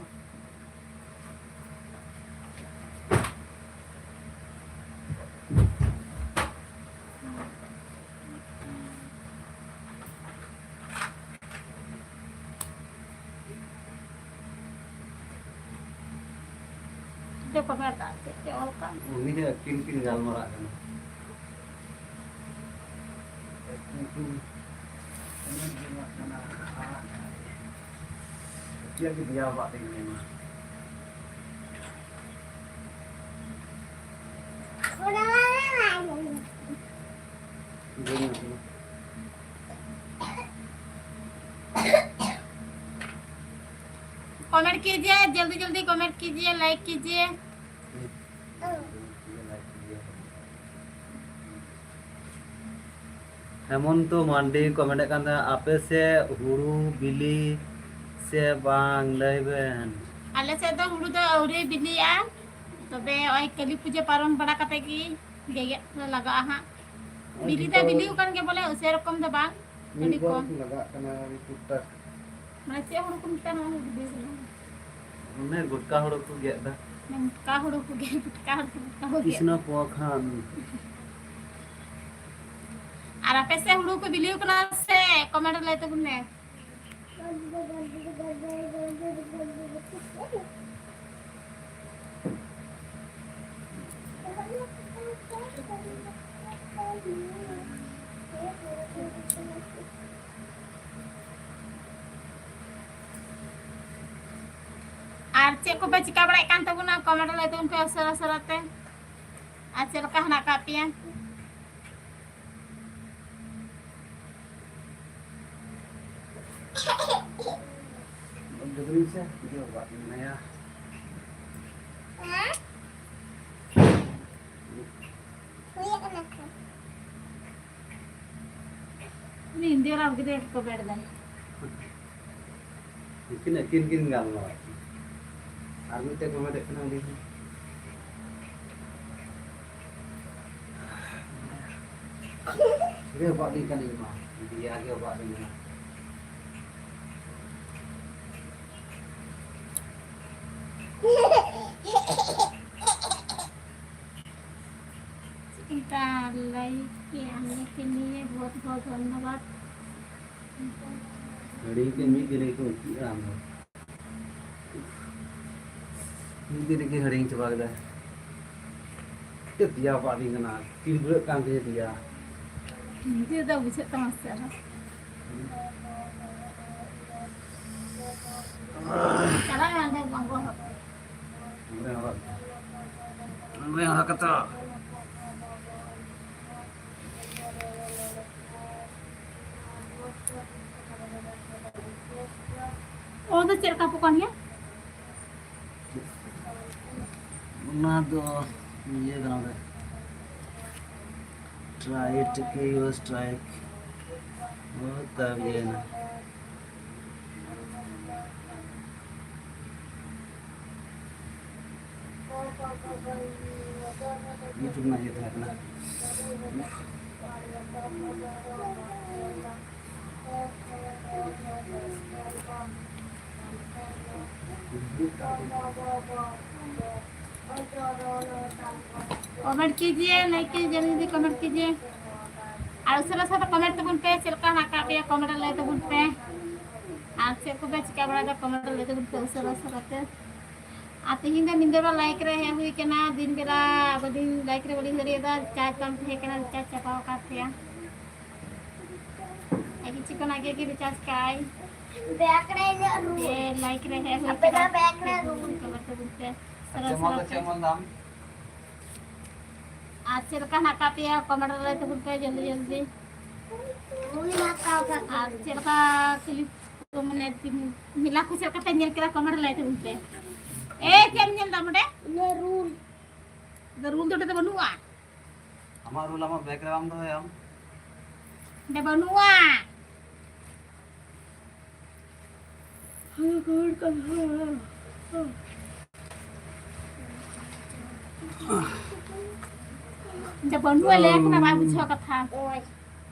ᱪᱮᱫ ᱠᱚ ᱢᱮᱱᱫᱟ? ᱪᱮᱫ ᱪᱮᱫ ᱚᱞ ᱠᱟᱜ? ᱩᱱᱤ ᱫᱚ ᱟᱹᱠᱤᱱ ᱠᱤᱱ ᱜᱟᱞᱢᱟᱨᱟᱜ ᱠᱟᱱᱟ᱾ ᱟᱹᱠᱤᱱ ᱠᱤᱱ ᱮᱱᱮᱡ ᱡᱚᱝᱟᱜ ᱠᱟᱱᱟ᱾ ᱪᱮᱫ ᱜᱮ ᱫᱮᱭᱟ ᱵᱟᱵᱟ ᱛᱤᱧ ᱢᱮᱱᱟ᱾ Comment कीजिए, जल्दी जल्दी comment कीजिए, like कीजिए। ᱦᱮᱢᱚᱱᱛᱚ ᱢᱟᱱᱰᱤ ᱠᱚ ᱢᱮᱱᱮᱫ ᱠᱟᱱ ᱛᱟᱦᱮᱸᱱᱟ, ᱟᱯᱮ ᱥᱮᱫ ᱦᱩᱲᱩ ᱵᱤᱞᱤ ᱥᱮ ᱵᱟᱝ, ᱞᱟᱹᱭ ᱵᱮᱱ? ᱟᱞᱮ ᱥᱮᱫ ᱫᱚ ᱦᱩᱲᱩ ᱫᱚ ᱟᱹᱣᱨᱤ ᱵᱤᱞᱤᱜᱼᱟ, ᱛᱚᱵᱮ ᱱᱚᱜᱼᱚᱭ ᱠᱟᱹᱞᱤ ᱯᱩᱡᱟᱹ ᱯᱟᱨᱚᱢ ᱵᱟᱲᱟ ᱠᱟᱛᱮ ᱜᱮ ᱜᱮᱜᱮᱫ ᱞᱮ ᱞᱟᱜᱟᱜᱼᱟ ᱦᱟᱸᱜ᱾ ᱵᱤᱞᱤ ᱫᱚ ᱵᱤᱞᱤ ᱟᱠᱟᱱ ᱜᱮ ᱵᱚᱞᱮ, ᱥᱮᱨᱚᱠᱚᱢ ᱫᱚ ᱵᱟᱝ, ᱢᱤᱫ ᱟᱹᱰᱤ ᱵᱚᱨ ᱠᱚᱢ᱾ ᱞᱟᱜᱟᱜ ᱠᱟᱱᱟ, ᱟᱹᱰᱤ ᱴᱩᱠ ᱴᱟᱠ᱾ ᱢᱟᱱᱮ ᱪᱮᱫ ᱦᱩᱲᱩ ᱠᱚ ᱢᱮᱛᱟᱜᱼᱟ ᱚᱱᱟ ᱵᱤᱞᱤ ᱦᱩᱲᱩ? ᱚᱱᱮ ᱜᱩᱴᱠᱟ ᱦᱩᱲᱩ ᱠᱚ ᱜᱮᱫ ᱫᱟ᱾ ᱜᱩᱴᱠᱟ ᱦᱩᱲᱩ ᱠᱚ ᱜᱮᱫ, ᱜᱩᱴᱠᱟ ᱦᱩᱲᱩ, ᱜᱩᱴᱠᱟ ᱦᱩᱲᱩ ᱜᱮᱫ᱾ ᱠᱨᱤᱥᱱᱚ ᱯᱚᱠᱷᱟᱱ᱾ ᱟᱨ ᱟᱯᱮ ᱥᱮᱫ ᱦᱩᱲᱩ ᱠᱚ ᱵᱤᱞᱤ ᱠᱟᱱᱟ ᱥᱮ? ᱠᱚᱢᱮᱱᱴ ᱨᱮ ᱞᱟᱹᱭ ᱛᱟᱵᱚᱱ ᱢᱮ᱾ ᱟᱨ ᱪᱮᱫ ᱠᱚᱯᱮ ᱪᱤᱠᱟ ᱵᱟᱲᱟᱭᱮᱫ ᱠᱟᱱ ᱛᱟᱵᱚᱱᱟ? ᱠᱚᱢᱮᱱᱴ ᱞᱟᱹᱭ ᱛᱟᱵᱚᱱ ᱯᱮ ᱩᱥᱟᱹᱨᱟ ᱩᱥᱟᱹᱨᱟ ᱛᱮ᱾ ᱟᱨ ᱪᱮᱫ ᱞᱮᱠᱟ ᱦᱮᱱᱟᱜ ᱟᱠᱟᱫ ᱯᱮᱭᱟ? ᱡᱚᱫᱩᱨᱤᱧ ᱥᱮ ᱤᱭᱟᱹ ᱵᱟᱵᱟ ᱢᱮᱱᱟᱭᱟ᱾ ᱩᱱᱤ ᱤᱱᱫᱤᱨᱟ ᱜᱤᱫᱽᱨᱟᱹ ᱠᱚ ᱵᱮᱲ ᱫᱟᱭ᱾ ᱩᱱᱠᱤᱱ ᱟᱹᱠᱤᱱ ᱠᱤᱱ ᱜᱟᱞᱢᱟᱨᱟᱜ ᱠᱟᱱᱟ᱾ ᱟᱨ ᱢᱤᱫᱴᱮᱡ ᱠᱚ ᱢᱮᱱᱮᱫ ᱠᱟᱱᱟ ᱩᱱᱤ ᱦᱚᱸ᱾ ᱜᱮ ᱵᱟᱹᱲᱤᱡ ᱠᱟᱱᱟ ᱤᱧ ᱢᱟ᱾ ᱫᱮᱭᱟ ᱜᱮ ᱵᱟᱹᱲᱤᱡ ᱠᱟᱱᱟ᱾ चिंता लाइक के आने के लिए बहुत बहुत धन्यवाद। ᱦᱟᱹᱲᱤᱧ ᱛᱮ ᱢᱤᱫ ᱫᱤᱱ ᱨᱮᱜᱮ ᱠᱚ ᱩᱛᱩᱜᱼᱟ ᱟᱢ ᱫᱚ᱾ ᱢᱤᱫ ᱫᱤᱱ ᱨᱮᱜᱮ ᱦᱟᱹᱲᱤᱧ ᱪᱟᱵᱟ ᱠᱮᱫᱟ᱾ ᱪᱮᱫ ᱫᱮᱭᱟ ᱵᱟᱹᱲᱤᱡ ᱠᱟᱱᱟ, ᱛᱤᱨᱵᱤᱲᱟᱹᱜ ᱠᱟᱱ ᱛᱤᱧᱟ ᱫᱮᱭᱟ᱾ ᱱᱤᱛᱚᱜ ᱫᱚ ᱵᱩᱡᱷᱟᱹᱜ ᱛᱟᱢᱟ ᱥᱮ ᱟᱨᱦᱚᱸ? ᱪᱟᱞᱟᱜ ᱢᱮ ᱚᱸᱰᱮ ᱵᱟᱝ ᱠᱚ ᱦᱚᱨᱚᱜ᱾ ᱚᱸᱰᱮ ᱦᱚᱨᱚᱜ, ᱚᱸᱰᱮ ᱦᱚᱨᱚᱜ ᱠᱟᱛᱮ᱾ ᱚᱱᱟ ᱫᱚ ᱪᱮᱫ ᱞᱮᱠᱟ ᱯᱚᱠᱟᱱ ᱜᱮᱭᱟ? ᱚᱱᱟ ᱫᱚ ᱤᱭᱟᱹ ᱠᱟᱱᱟ ᱵᱚᱞᱮ᱾ Try to kill your strike. ᱚ, ᱛᱟᱵ ᱤᱭᱟᱹᱭᱮᱱᱟ᱾ YouTube ᱨᱮᱱᱟᱜ ᱤᱭᱟᱹ ᱛᱟᱦᱮᱸ ᱠᱟᱱᱟ᱾ Comment कीजिए, like कीजिए, जल्दी जल्दी comment कीजिए। ᱟᱨ ᱩᱥᱟᱹᱨᱟ ᱩᱥᱟᱹᱨᱟ comment ᱛᱟᱵᱚᱱ ᱯᱮ, ᱪᱮᱫ ᱞᱮᱠᱟ ᱦᱮᱱᱟᱜ ᱟᱠᱟᱫ ᱯᱮᱭᱟ comment ᱨᱮ ᱞᱟᱹᱭ ᱛᱟᱵᱚᱱ ᱯᱮ᱾ ᱟᱨ ᱪᱮᱫ ᱠᱚᱯᱮ ᱪᱤᱠᱟ ᱵᱟᱲᱟᱭᱮᱫᱟ comment ᱨᱮ ᱞᱟᱹᱭ ᱛᱟᱵᱚᱱ ᱯᱮ ᱩᱥᱟᱹᱨᱟ ᱩᱥᱟᱹᱨᱟ ᱛᱮ᱾ ᱟᱨ ᱛᱮᱦᱮᱧ ᱫᱚ ᱧᱤᱫᱟᱹ ᱵᱮᱲᱟ live ᱨᱮ ᱦᱮᱡ ᱦᱩᱭ ᱠᱟᱱᱟ, ᱫᱤᱱ ᱵᱮᱲᱟ ᱟᱵᱚ ᱫᱤᱱ live ᱨᱮ ᱵᱟᱹᱞᱤᱧ ᱫᱟᱲᱮᱭᱟᱫᱟ, charge ᱵᱟᱝ ᱛᱟᱦᱮᱸ ᱠᱟᱱᱟ, recharge ᱪᱟᱵᱟᱣ ᱟᱠᱟᱫ ᱛᱟᱦᱮᱸᱜᱼᱟ᱾ ᱟᱨ ᱠᱤᱪᱷᱩ ᱠᱷᱚᱱ ᱟᱜᱮ ᱜᱮ recharge ᱠᱟᱜᱼᱟᱭ᱾ Back ᱨᱮ ᱤᱧᱟᱹᱜ room᱾ ᱡᱮ live ᱨᱮ ᱦᱮᱡ ᱦᱩᱭ ᱟᱯᱮ ᱫᱚ ᱠᱟᱱᱟ, back ᱨᱮ room᱾ Comment ᱛᱟᱵᱚᱱ ᱯᱮ, ᱥᱟᱨᱟ ᱪᱮᱫ ᱢᱚᱞ ᱫᱚ ᱥᱟᱨᱟ ᱪᱮᱫ ᱯᱮ᱾ ᱢᱚᱞ ᱫᱟᱢ? ᱟᱨ ᱪᱮᱫ ᱞᱮᱠᱟ ᱦᱮᱱᱟᱜ ᱟᱠᱟᱫ ᱯᱮᱭᱟ comment ᱨᱮ ᱞᱟᱹᱭ ᱛᱟᱵᱚᱱ ᱯᱮ ᱡᱚᱞᱫᱤ ᱡᱚᱞᱫᱤ᱾ ᱨᱩᱭ ᱦᱟᱛᱟᱣ ᱠᱟᱜ ᱟᱨ ᱪᱮᱫ ᱞᱮᱠᱟ clip ᱠᱚ ᱢᱟᱱᱮ ᱢᱮᱞᱟ ᱠᱚ ᱪᱮᱫ ᱞᱮᱠᱟ ᱯᱮ ᱧᱮᱞ ᱠᱮᱫᱟ comment ᱨᱮ ᱞᱟᱹᱭ ᱛᱟᱵᱚᱱ ᱯᱮ᱾ ᱮ ᱪᱮᱫ ᱮᱢ ᱧᱮᱞ ᱫᱟ ᱚᱸᱰᱮ? ᱤᱧᱟᱹᱜ room᱾ ᱫᱚ room ᱫᱚ ᱚᱸᱰᱮ ᱫᱚ ᱵᱟᱹᱱᱩᱜᱼᱟ᱾ ᱟᱢᱟᱜ room ᱟᱢᱟᱜ bag ᱨᱮ ᱵᱟᱢ ᱫᱚᱦᱚᱭᱟᱢ? ᱚᱸᱰᱮ ᱵᱟᱹᱱᱩᱜᱼᱟ᱾ ᱚᱸᱰᱮ ᱵᱟᱹᱱᱩᱜᱼᱟ, ᱞᱟᱹᱭ ᱠᱟᱱᱟ ᱵᱟᱭ ᱵᱩᱡᱷᱟᱹᱣᱟ ᱠᱟᱛᱷᱟ᱾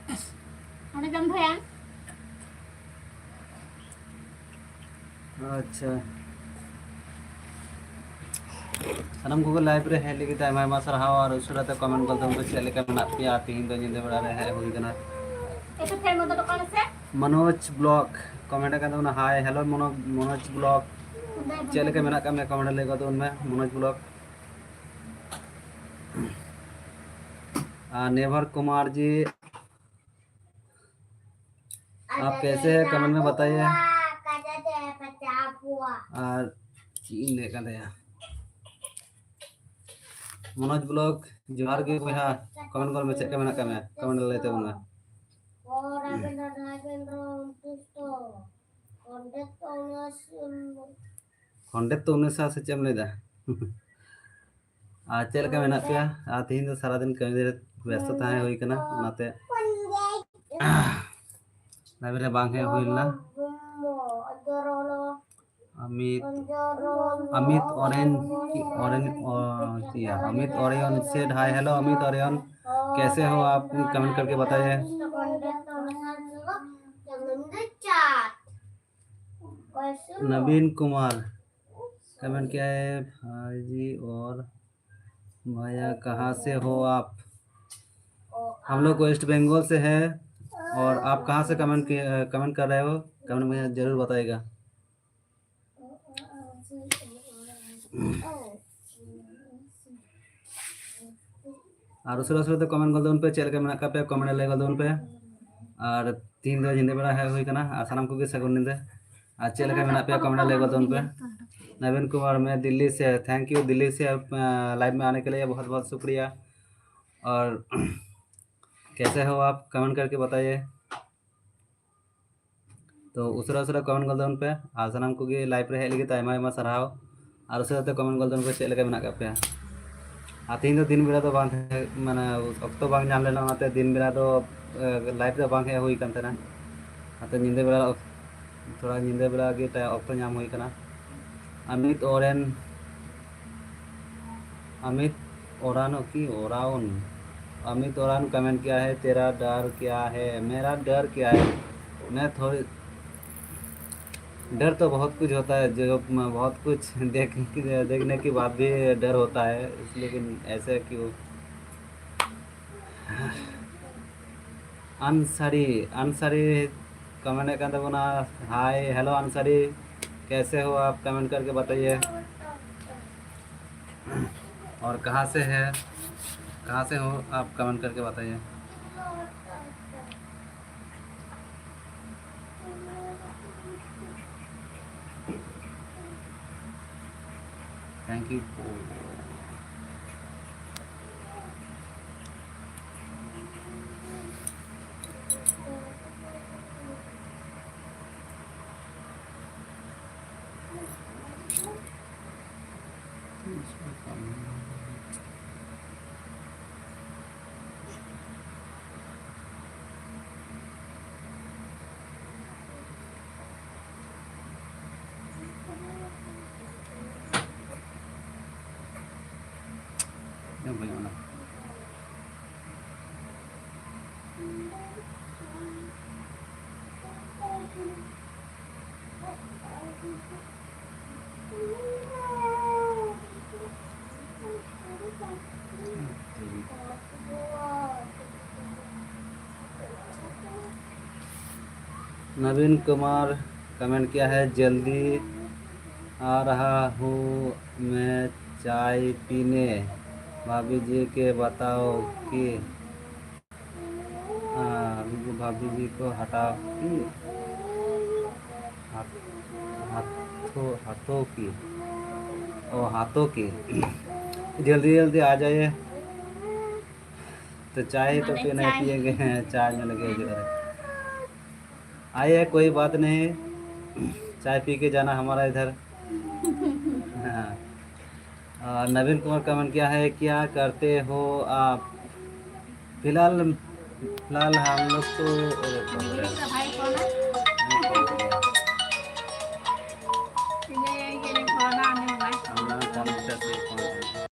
ᱚᱸᱰᱮ ᱫᱚᱢ ᱫᱚᱦᱚᱭᱟ᱾ ᱟᱪᱪᱷᱟ, ᱥᱟᱱᱟᱢ ᱠᱚᱜᱮ live ᱨᱮ ᱦᱮᱡ ᱞᱟᱹᱜᱤᱫ ᱛᱮ ᱟᱭᱢᱟ ᱟᱭᱢᱟ ᱥᱟᱨᱦᱟᱣ᱾ ᱟᱨ ᱩᱥᱟᱹᱨᱟ ᱛᱮ comment ᱜᱚᱞ ᱛᱟᱵᱚᱱ ᱯᱮ, ᱪᱮᱫ ᱞᱮᱠᱟ ᱢᱮᱱᱟᱜ ᱯᱮᱭᱟ? ᱛᱮᱦᱮᱧ ᱫᱚ ᱧᱤᱫᱟᱹ ᱵᱮᱲᱟ ᱨᱮ ᱦᱮᱡ ᱦᱩᱭ ᱠᱟᱱᱟ᱾ ᱮ ᱛᱚ ᱯᱷᱮᱨ ᱢᱚᱛᱚ ᱫᱚᱠᱟᱱ ᱥᱮ? ᱢᱚᱱᱳᱡᱽ vlog comment ᱟᱠᱟᱱ ᱛᱟᱵᱚᱱᱟ, hi hello ᱢᱚᱱᱳ-, ᱢᱚᱱᱳᱡᱽ vlog, ᱪᱮᱫ ᱞᱮᱠᱟ ᱢᱮᱱᱟᱜ ᱟᱠᱟᱫ ᱢᱮᱭᱟ? Comment ᱨᱮ ᱞᱟᱹᱭ ᱜᱚᱫ ᱛᱟᱵᱚᱱ ᱢᱮ ᱢᱚᱱᱳᱡᱽ vlog᱾ ᱟᱨ ᱱᱮᱵᱷᱟᱨ ᱠᱩᱢᱟᱨ ᱡᱤ, आप कैसे हैं? Comment में बताइए। ᱟᱨ ᱪᱮᱫ ᱤᱧ ᱞᱟᱹᱭᱮᱫ ᱠᱟᱱ ᱛᱟᱦᱮᱸᱜᱼᱟ? ᱢᱚᱱᱳᱡᱽ vlog, ᱡᱚᱦᱟᱨ ᱜᱮ ᱵᱚᱭᱦᱟ᱾ Comment ᱠᱚᱨᱮ ᱢᱮ, ᱪᱮᱫ ᱞᱮᱠᱟ ᱢᱮᱱᱟᱜ ᱟᱠᱟᱫ ᱢᱮᱭᱟ? Comment ᱨᱮ ᱞᱟᱹᱭ ᱛᱟᱵᱚᱱ ᱢᱮ᱾ ᱠᱷᱚᱸᱰᱮᱛ ᱛᱚ ᱩᱱᱤᱥᱥᱚ ᱥᱮ ᱪᱮᱫ ᱮᱢ ᱞᱟᱹᱭᱫᱟ? ᱟᱨ ᱪᱮᱫ ᱞᱮᱠᱟ ᱢᱮᱱᱟᱜ ᱯᱮᱭᱟ? ᱟᱨ ᱛᱮᱦᱮᱧ ᱫᱚ ᱥᱟᱨᱟᱫᱤᱱ ᱠᱟᱹᱢᱤ ᱨᱮ ᱵᱮᱥᱛᱚ ᱛᱟᱦᱮᱸ ᱦᱩᱭ ᱠᱟᱱᱟ, ᱚᱱᱟᱛᱮ ᱞᱟᱭᱤᱵᱷ ᱨᱮ ᱵᱟᱝ ᱦᱮᱡ ᱦᱩᱭ ᱞᱮᱱᱟ᱾ ᱟᱢᱤᱛ, ᱟᱢᱤᱛ ᱚᱨᱮᱱ, ᱚᱨᱮᱱ, ᱚ, ᱪᱮᱫ ᱭᱟ, ᱟᱢᱤᱛ ᱚᱨᱮᱱ said hi, hello ᱟᱢᱤᱛ ᱚᱨᱮᱱ, कैसे हो आप, कमेंट करके बताइए। नवीन कुमार कमेंट किया है, भाई जी और भैया कहाँ से हो आप? हम लोग वेस्ट बंगाल से है। और आप कहाँ से कमेंट किए, कमेंट कर रहे हो, कमेंट में ज़रूर बताइएगा। ᱟᱨ ᱩᱥᱟᱹᱨᱟ ᱩᱥᱟᱹᱨᱟ ᱛᱮ ᱠᱚᱢᱮᱱᱴ ᱜᱚᱫ ᱛᱟᱵᱚᱱ ᱯᱮ, ᱪᱮᱫ ᱞᱮᱠᱟ ᱢᱮᱱᱟᱜ ᱟᱠᱟᱫ ᱯᱮᱭᱟ, ᱠᱚᱢᱮᱱᱴ ᱨᱮ ᱞᱟᱹᱭ ᱜᱚᱫ ᱛᱟᱵᱚᱱ ᱯᱮ᱾ ᱟᱨ ᱛᱤᱦᱤᱧ ᱫᱚ ᱧᱤᱫᱟᱹ ᱵᱮᱲᱟ ᱦᱮᱡ ᱦᱩᱭ ᱠᱟᱱᱟ, ᱟᱨ ᱥᱟᱱᱟᱢ ᱠᱚᱜᱮ ᱥᱟᱹᱜᱩᱱ ᱧᱤᱫᱟᱹ᱾ ᱟᱨ ᱪᱮᱫ ᱞᱮᱠᱟ ᱢᱮᱱᱟᱜ ᱯᱮᱭᱟ, ᱠᱚᱢᱮᱱᱴ ᱨᱮ ᱞᱟᱹᱭ ᱜᱚᱫ ᱛᱟᱵᱚᱱ ᱯᱮ᱾ नवीन कुमार, मैं दिल्ली से, थैंक यू, दिल्ली से आप, अ, लाइव में आने के लिए बहुत बहुत शुक्रिया। और कैसे हो आप, कमेंट करके बताइए। ᱛᱚ ᱩᱥᱟᱹᱨᱟ ᱩᱥᱟᱹᱨᱟ ᱠᱚᱢᱮᱱᱴ ᱜᱚᱫ ᱛᱟᱵᱚᱱ ᱯᱮ, ᱟᱨ ᱥᱟᱱᱟᱢ ᱠᱚᱜᱮ ᱞᱟᱭᱤᱵᱷ ᱨᱮ ᱦᱮᱡ ᱞᱟᱹᱜᱤᱫ ᱛᱮ ᱟᱭᱢᱟ ᱟᱭᱢᱟ ᱥᱟᱨᱦᱟᱣ᱾ ᱟᱨ ᱩᱥᱟᱹᱨᱟ ᱛᱮ ᱠᱚᱢᱮᱱᱴ ᱜᱚᱫ ᱛᱟᱵᱚᱱ ᱯᱮ, ᱪᱮᱫ ᱞᱮᱠᱟ ᱢᱮᱱᱟᱜ ᱟᱠᱟᱫ ᱯᱮᱭᱟ᱾ ᱟᱨ ᱛᱮᱦᱮᱧ ᱫᱚ ᱫᱤᱱ ᱵᱮᱲᱟ ᱫᱚ ᱵᱟᱝ ᱛᱟᱦᱮᱸ, ᱢᱟᱱᱮ ᱚᱠᱛᱚ ᱵᱟᱝ ᱧᱟᱢ ᱞᱮᱱᱟ, ᱚᱱᱟᱛᱮ ᱫᱤᱱ ᱵᱮᱲᱟ ᱫᱚ, ᱮ, ᱞᱟᱭᱤᱵᱷ ᱨᱮ ᱵᱟᱝ ᱦᱮᱡ ᱦᱩᱭ ᱠᱟᱱ ᱛᱟᱦᱮᱱᱟ᱾ ᱚᱱᱟᱛᱮ ᱧᱤᱫᱟᱹ ᱵᱮᱲᱟ, ᱛᱷᱚᱲᱟ ᱧᱤᱫᱟᱹ ᱵᱮᱲᱟ ᱜᱮ ᱴᱟ-, ᱚᱠᱛᱚ ᱧᱟᱢ ᱦᱩᱭ ᱠᱟᱱᱟ᱾ ᱟᱢᱤᱛ ᱚᱨᱮᱱ, ᱟᱢᱤᱛ ᱚᱨᱟᱱ ᱠᱤ ᱚᱨᱟᱣᱱ? अमित ओरान कमेंट किया है, तेरा डर क्या है? मेरा डर क्या है? मैं थोड़ी, डर तो बहुत कुछ होता है, जो म-, बहुत कुछ देख, देखने के बाद भी डर होता है, इसलिए कि ऐसे क्यों? ᱟᱱᱥᱟᱨᱤ, ᱟᱱᱥᱟᱨᱤ ᱠᱚᱢᱮᱱᱴ ᱮᱫ ᱠᱟᱱ ᱛᱟᱵᱚᱱᱟ, हाय, हेलो ᱟᱱᱥᱟᱨᱤ, कैसे हो आप, कमेंट करके बताइए। और कहाँ से है, कहाँ से हो आप, कमेंट करके बताइए। Thank you for Naveen Kumar comment किया है, "जल्दी आ रहा हूँ मैं चाय पीने, भाभी जी के बताओ कि, हाँ, भाभी जी को हटा कि, हाथ, हाथों, हाथों की, ओ, हाथों की, जल्दी जल्दी आ जाइए।" तो चाय तो मैंने पीना चाय पिएंगे, चाय में लगे जो है। आइए, कोई बात नहीं, चाय पी के जाना हमारा इधर। हाँ। आ, नवीन कुमार कमेंट किया है, "क्या करते हो आप?" फिलहाल, फिलहाल हम लोग तो, अरे बाप रे। मेरे का भाई कौन है? ये, ये, ये कौन आने वाला है? हम लोग कौन सा से कौन है?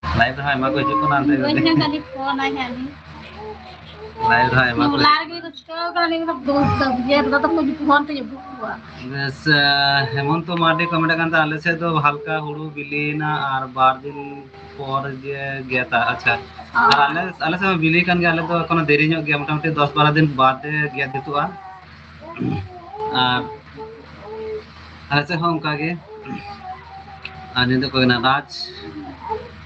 ᱞᱟᱭᱤᱵᱷ ᱨᱮᱦᱚᱸ ᱟᱭᱢᱟ ᱠᱚ ᱦᱤᱡᱩᱜ ᱠᱟᱱᱟ ᱚᱱᱛᱮ ᱵᱟᱹᱧ ᱧᱮᱞ ᱫᱟ, ᱱᱤᱛ ᱯᱷᱳᱱ ᱟᱭ ᱦᱟᱸᱜ ᱱᱤᱛ᱾ ᱞᱟᱭᱤᱵᱷ ᱨᱮᱦᱚᱸ ᱟᱭᱢᱟ ᱠᱚ ᱦᱚᱞᱟ ᱨᱮᱜᱮ ᱨᱟᱹᱥᱠᱟᱹ ᱠᱟᱱᱟ, ᱱᱤᱛ ᱫᱚ ᱫᱩᱠ ᱫᱚ ᱵᱩᱡᱷᱟᱹᱣ ᱫᱟ, ᱛᱚ ᱠᱚ ᱯᱷᱳᱱ ᱛᱮ ᱵᱩᱠ ᱠᱚᱣᱟ᱾ ᱵᱮᱥ, ᱟᱸ, ᱦᱮᱢᱚᱱᱛᱚ ᱢᱟᱨᱰᱤ ᱠᱚ ᱢᱮᱱᱮᱫ ᱠᱟᱱ ᱛᱟᱦᱮᱸ, "ᱟᱞᱮ ᱥᱮᱫ ᱫᱚ ᱦᱟᱞᱠᱟ ᱦᱩᱲᱩ ᱵᱤᱞᱤᱭᱮᱱᱟ ᱟᱨ ᱵᱟᱨ ᱫᱤᱱ ᱯᱚᱨ ᱜᱮ ᱜᱮᱫᱟ᱾" ᱟᱪᱪᱷᱟ, ᱟᱨ ᱟᱞᱮ, ᱟᱞᱮ ᱥᱮᱫ ᱦᱚᱸ ᱵᱤᱞᱤ ᱠᱟᱱ ᱜᱮᱭᱟ, ᱟᱞᱮ ᱫᱚ ᱮᱠᱷᱚᱱᱳ ᱫᱮᱨᱤ ᱧᱚᱜ ᱜᱮᱭᱟ, ᱢᱚᱴᱟᱢᱩᱴᱤ ᱫᱚᱥ ᱵᱟᱨᱚ ᱫᱤᱱ ᱵᱟᱫ ᱜᱮᱫ ᱡᱩᱛᱩᱜᱼᱟ᱾ ᱟᱨ ᱟᱞᱮ ᱥᱮᱫ ᱦᱚᱸ ᱚᱱᱠᱟ ᱜᱮ᱾ ᱟᱨ ᱱᱤᱛᱚᱜ ᱠᱚ ᱢᱮᱱᱟ ᱨᱟᱡᱽ,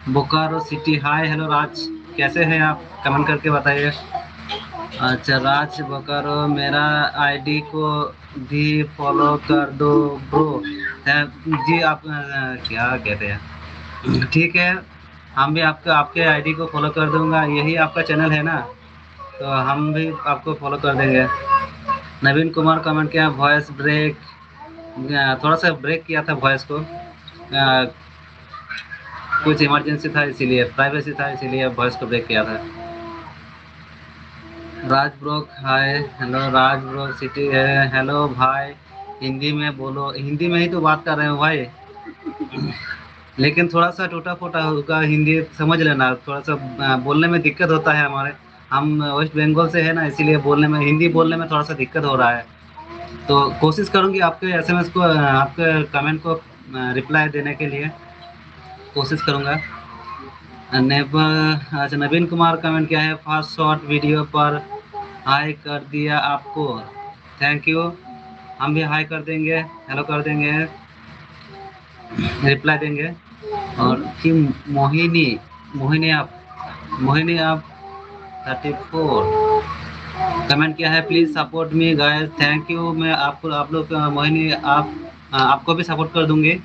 ᱵᱳᱠᱟᱨᱳ ᱥᱤᱴᱤ, hi, hello ᱨᱟᱡᱽ, कैसे हैं आप? कमेंट करके बताइए। अच्छा, राज बोकारो, मेरा आईडी को भी फॉलो कर दो ब्रो। हैं, जी, आप, अ, क्या कहते हैं, ठीक है, हम भी आपका, आपके आईडी को फॉलो कर दूंगा। यही आपका चैनल है ना, तो हम भी आपको फॉलो कर देंगे। नवीन कुमार कमेंट किया, वॉइस ब्रेक, अ, थोड़ा सा ब्रेक किया था वॉइस को, अ, कुछ इमरजेंसी था, इसीलिए, प्राइवेसी था, इसीलिए वॉइस को ब्रेक किया था। राज ब्रो, हाय। हेलो राज ब्रो, सिटी है। हेलो भाई, हिंदी में बोलो, हिंदी में ही तो बात कर रहे हो भाई। लेकिन थोड़ा सा टूटा फूटा होगा, हिंदी समझ लेना, थोड़ा सा, अ, बोलने में दिक्कत होता है हमारे। हम वेस्ट बंगाल से है ना, इसीलिए बोलने में, हिंदी बोलने में थोड़ा सा दिक्कत हो रहा है। तो कोशिश करूंगी आपके एसएमएस को, अ, आपके कमेंट को, अ, रिप्लाई देने के लिए कोशिश करूंगा। नेबर, अच्छा, नवीन कुमार कमेंट किया है, फर्स्ट शॉर्ट वीडियो पर हाय कर दिया आपको, थैंक यू। हम भी हाय कर देंगे, हेलो कर देंगे, रिप्लाई देंगे। और कि मोहिनी, मोहिनी आप, मोहिनी आप थर्टी फोर कमेंट किया है, please support me guys, thank you. मैं आपको, आप लोग, अ, मोहिनी आप, अ, आपको भी सपोर्ट कर दूंगी,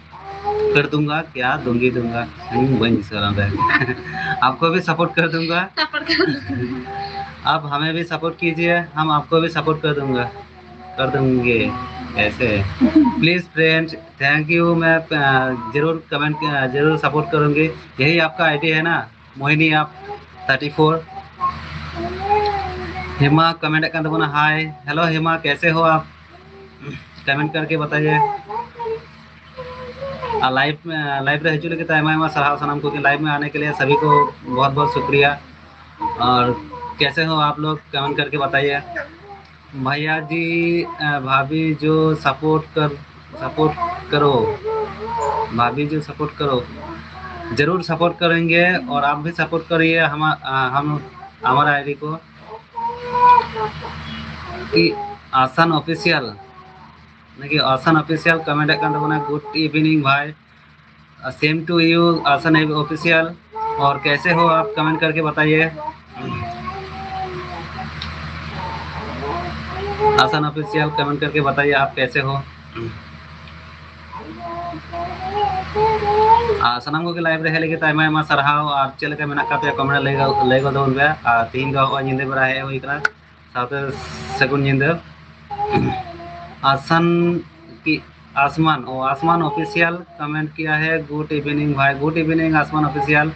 कर दूंगा, क्या दूंगी, दूंगा, हम्म, वही सर आता है। आपको भी सपोर्ट कर दूंगा। सपोर्ट कर दूंगा। आप हमें भी सपोर्ट कीजिए, हम आपको भी सपोर्ट कर दूंगा, कर देंगे। ऐसे प्लीज फ्रेंड्स, थैंक यू। मैं, अ, जरूर कमेंट, अ, जरूर सपोर्ट करूंगी। यही आपका आईडी है ना, मोहिनी आप थर्टी फोर। हेमा कमेंट कर दो ना, हाय। हेलो हेमा, कैसे हो आप? कमेंट करके बताइए। ᱟᱨ ᱞᱟᱭᱤᱵᱷ, ᱞᱟᱭᱤᱵᱷ ᱨᱮ ᱦᱤᱡᱩᱜ ᱞᱟᱹᱜᱤᱫ ᱛᱮ ᱟᱭᱢᱟ ᱟᱭᱢᱟ ᱥᱟᱨᱦᱟᱣ ᱥᱟᱱᱟᱢ ᱠᱚᱜᱮ᱾ ᱞᱟᱭᱤᱵᱷ ᱢᱮ ᱟᱱᱮ ᱠᱮ ᱞᱤᱭᱮ ᱥᱟᱵᱷᱤ ᱠᱚ ᱵᱚᱦᱚᱛ ᱵᱚᱦᱚᱛ ᱥᱩᱠᱨᱤᱭᱟ᱾ ᱟᱨ ᱠᱮᱥᱮ ᱦᱳ ᱟᱯ ᱞᱳᱜ, ᱠᱚᱢᱮᱱᱴ ᱠᱟᱨᱠᱮ ᱵᱟᱛᱟᱭᱮ᱾ भैया जी, अ, भाभी जो सपोर्ट कर, सपोर्ट करो, भाभी जो सपोर्ट करो, जरूर सपोर्ट करेंगे और आप भी सपोर्ट करिए हम, अ, हम, हमारा आईडी को। कि आसान ऑफिशियल, देखिए, आसान ऑफिशियल कमेंट कर दो ना, गुड इवनिंग भाई। सेम टू यू आसान ऑफिशियल। और कैसे हो आप, कमेंट करके बताइए। आसान ऑफिशियल कमेंट करके बताइए आप कैसे हो। ᱟᱨ ᱥᱟᱱᱟᱢ ᱠᱚᱜᱮ ᱞᱟᱭᱤᱵᱷ ᱨᱮ ᱦᱮᱡ ᱞᱟᱹᱜᱤᱫ ᱟᱭᱢᱟ ᱟᱭᱢᱟ ᱥᱟᱨᱦᱟᱣ᱾ ᱟᱨ ᱪᱮᱫ ᱞᱮᱠᱟ ᱢᱮᱱᱟᱜ ᱟᱠᱟᱫ ᱯᱮᱭᱟ ᱠᱚᱢᱮᱱᱴ ᱞᱟᱹᱭ ᱞᱟᱹᱭ ᱜᱚᱫ ᱛᱟᱵᱚᱱ ᱯᱮ᱾ ᱟᱨ ᱛᱤᱦᱤᱧ ᱫᱚ ᱦᱚᱸᱜᱼᱚᱭ ᱧᱤᱫᱟᱹ ᱵᱮᱲᱟ ᱦᱮᱡ ᱦᱩᱭ ᱠᱟᱱᱟ, ᱥᱟᱶᱛᱮ ᱥᱟᱹᱜᱩᱱ ᱧᱤᱫᱟᱹ᱾ ᱟᱥᱟᱱ ᱠᱤ ᱟᱥᱢᱟᱱ, ᱚ, ᱟᱥᱢᱟᱱ ᱚᱯᱷᱤᱥᱤᱭᱟᱞ ᱠᱚᱢᱮᱱᱴ ᱠᱤᱭᱟ ᱦᱮ, गुड इवनिंग भाई, गुड इवनिंग आसमान ऑफिशियल।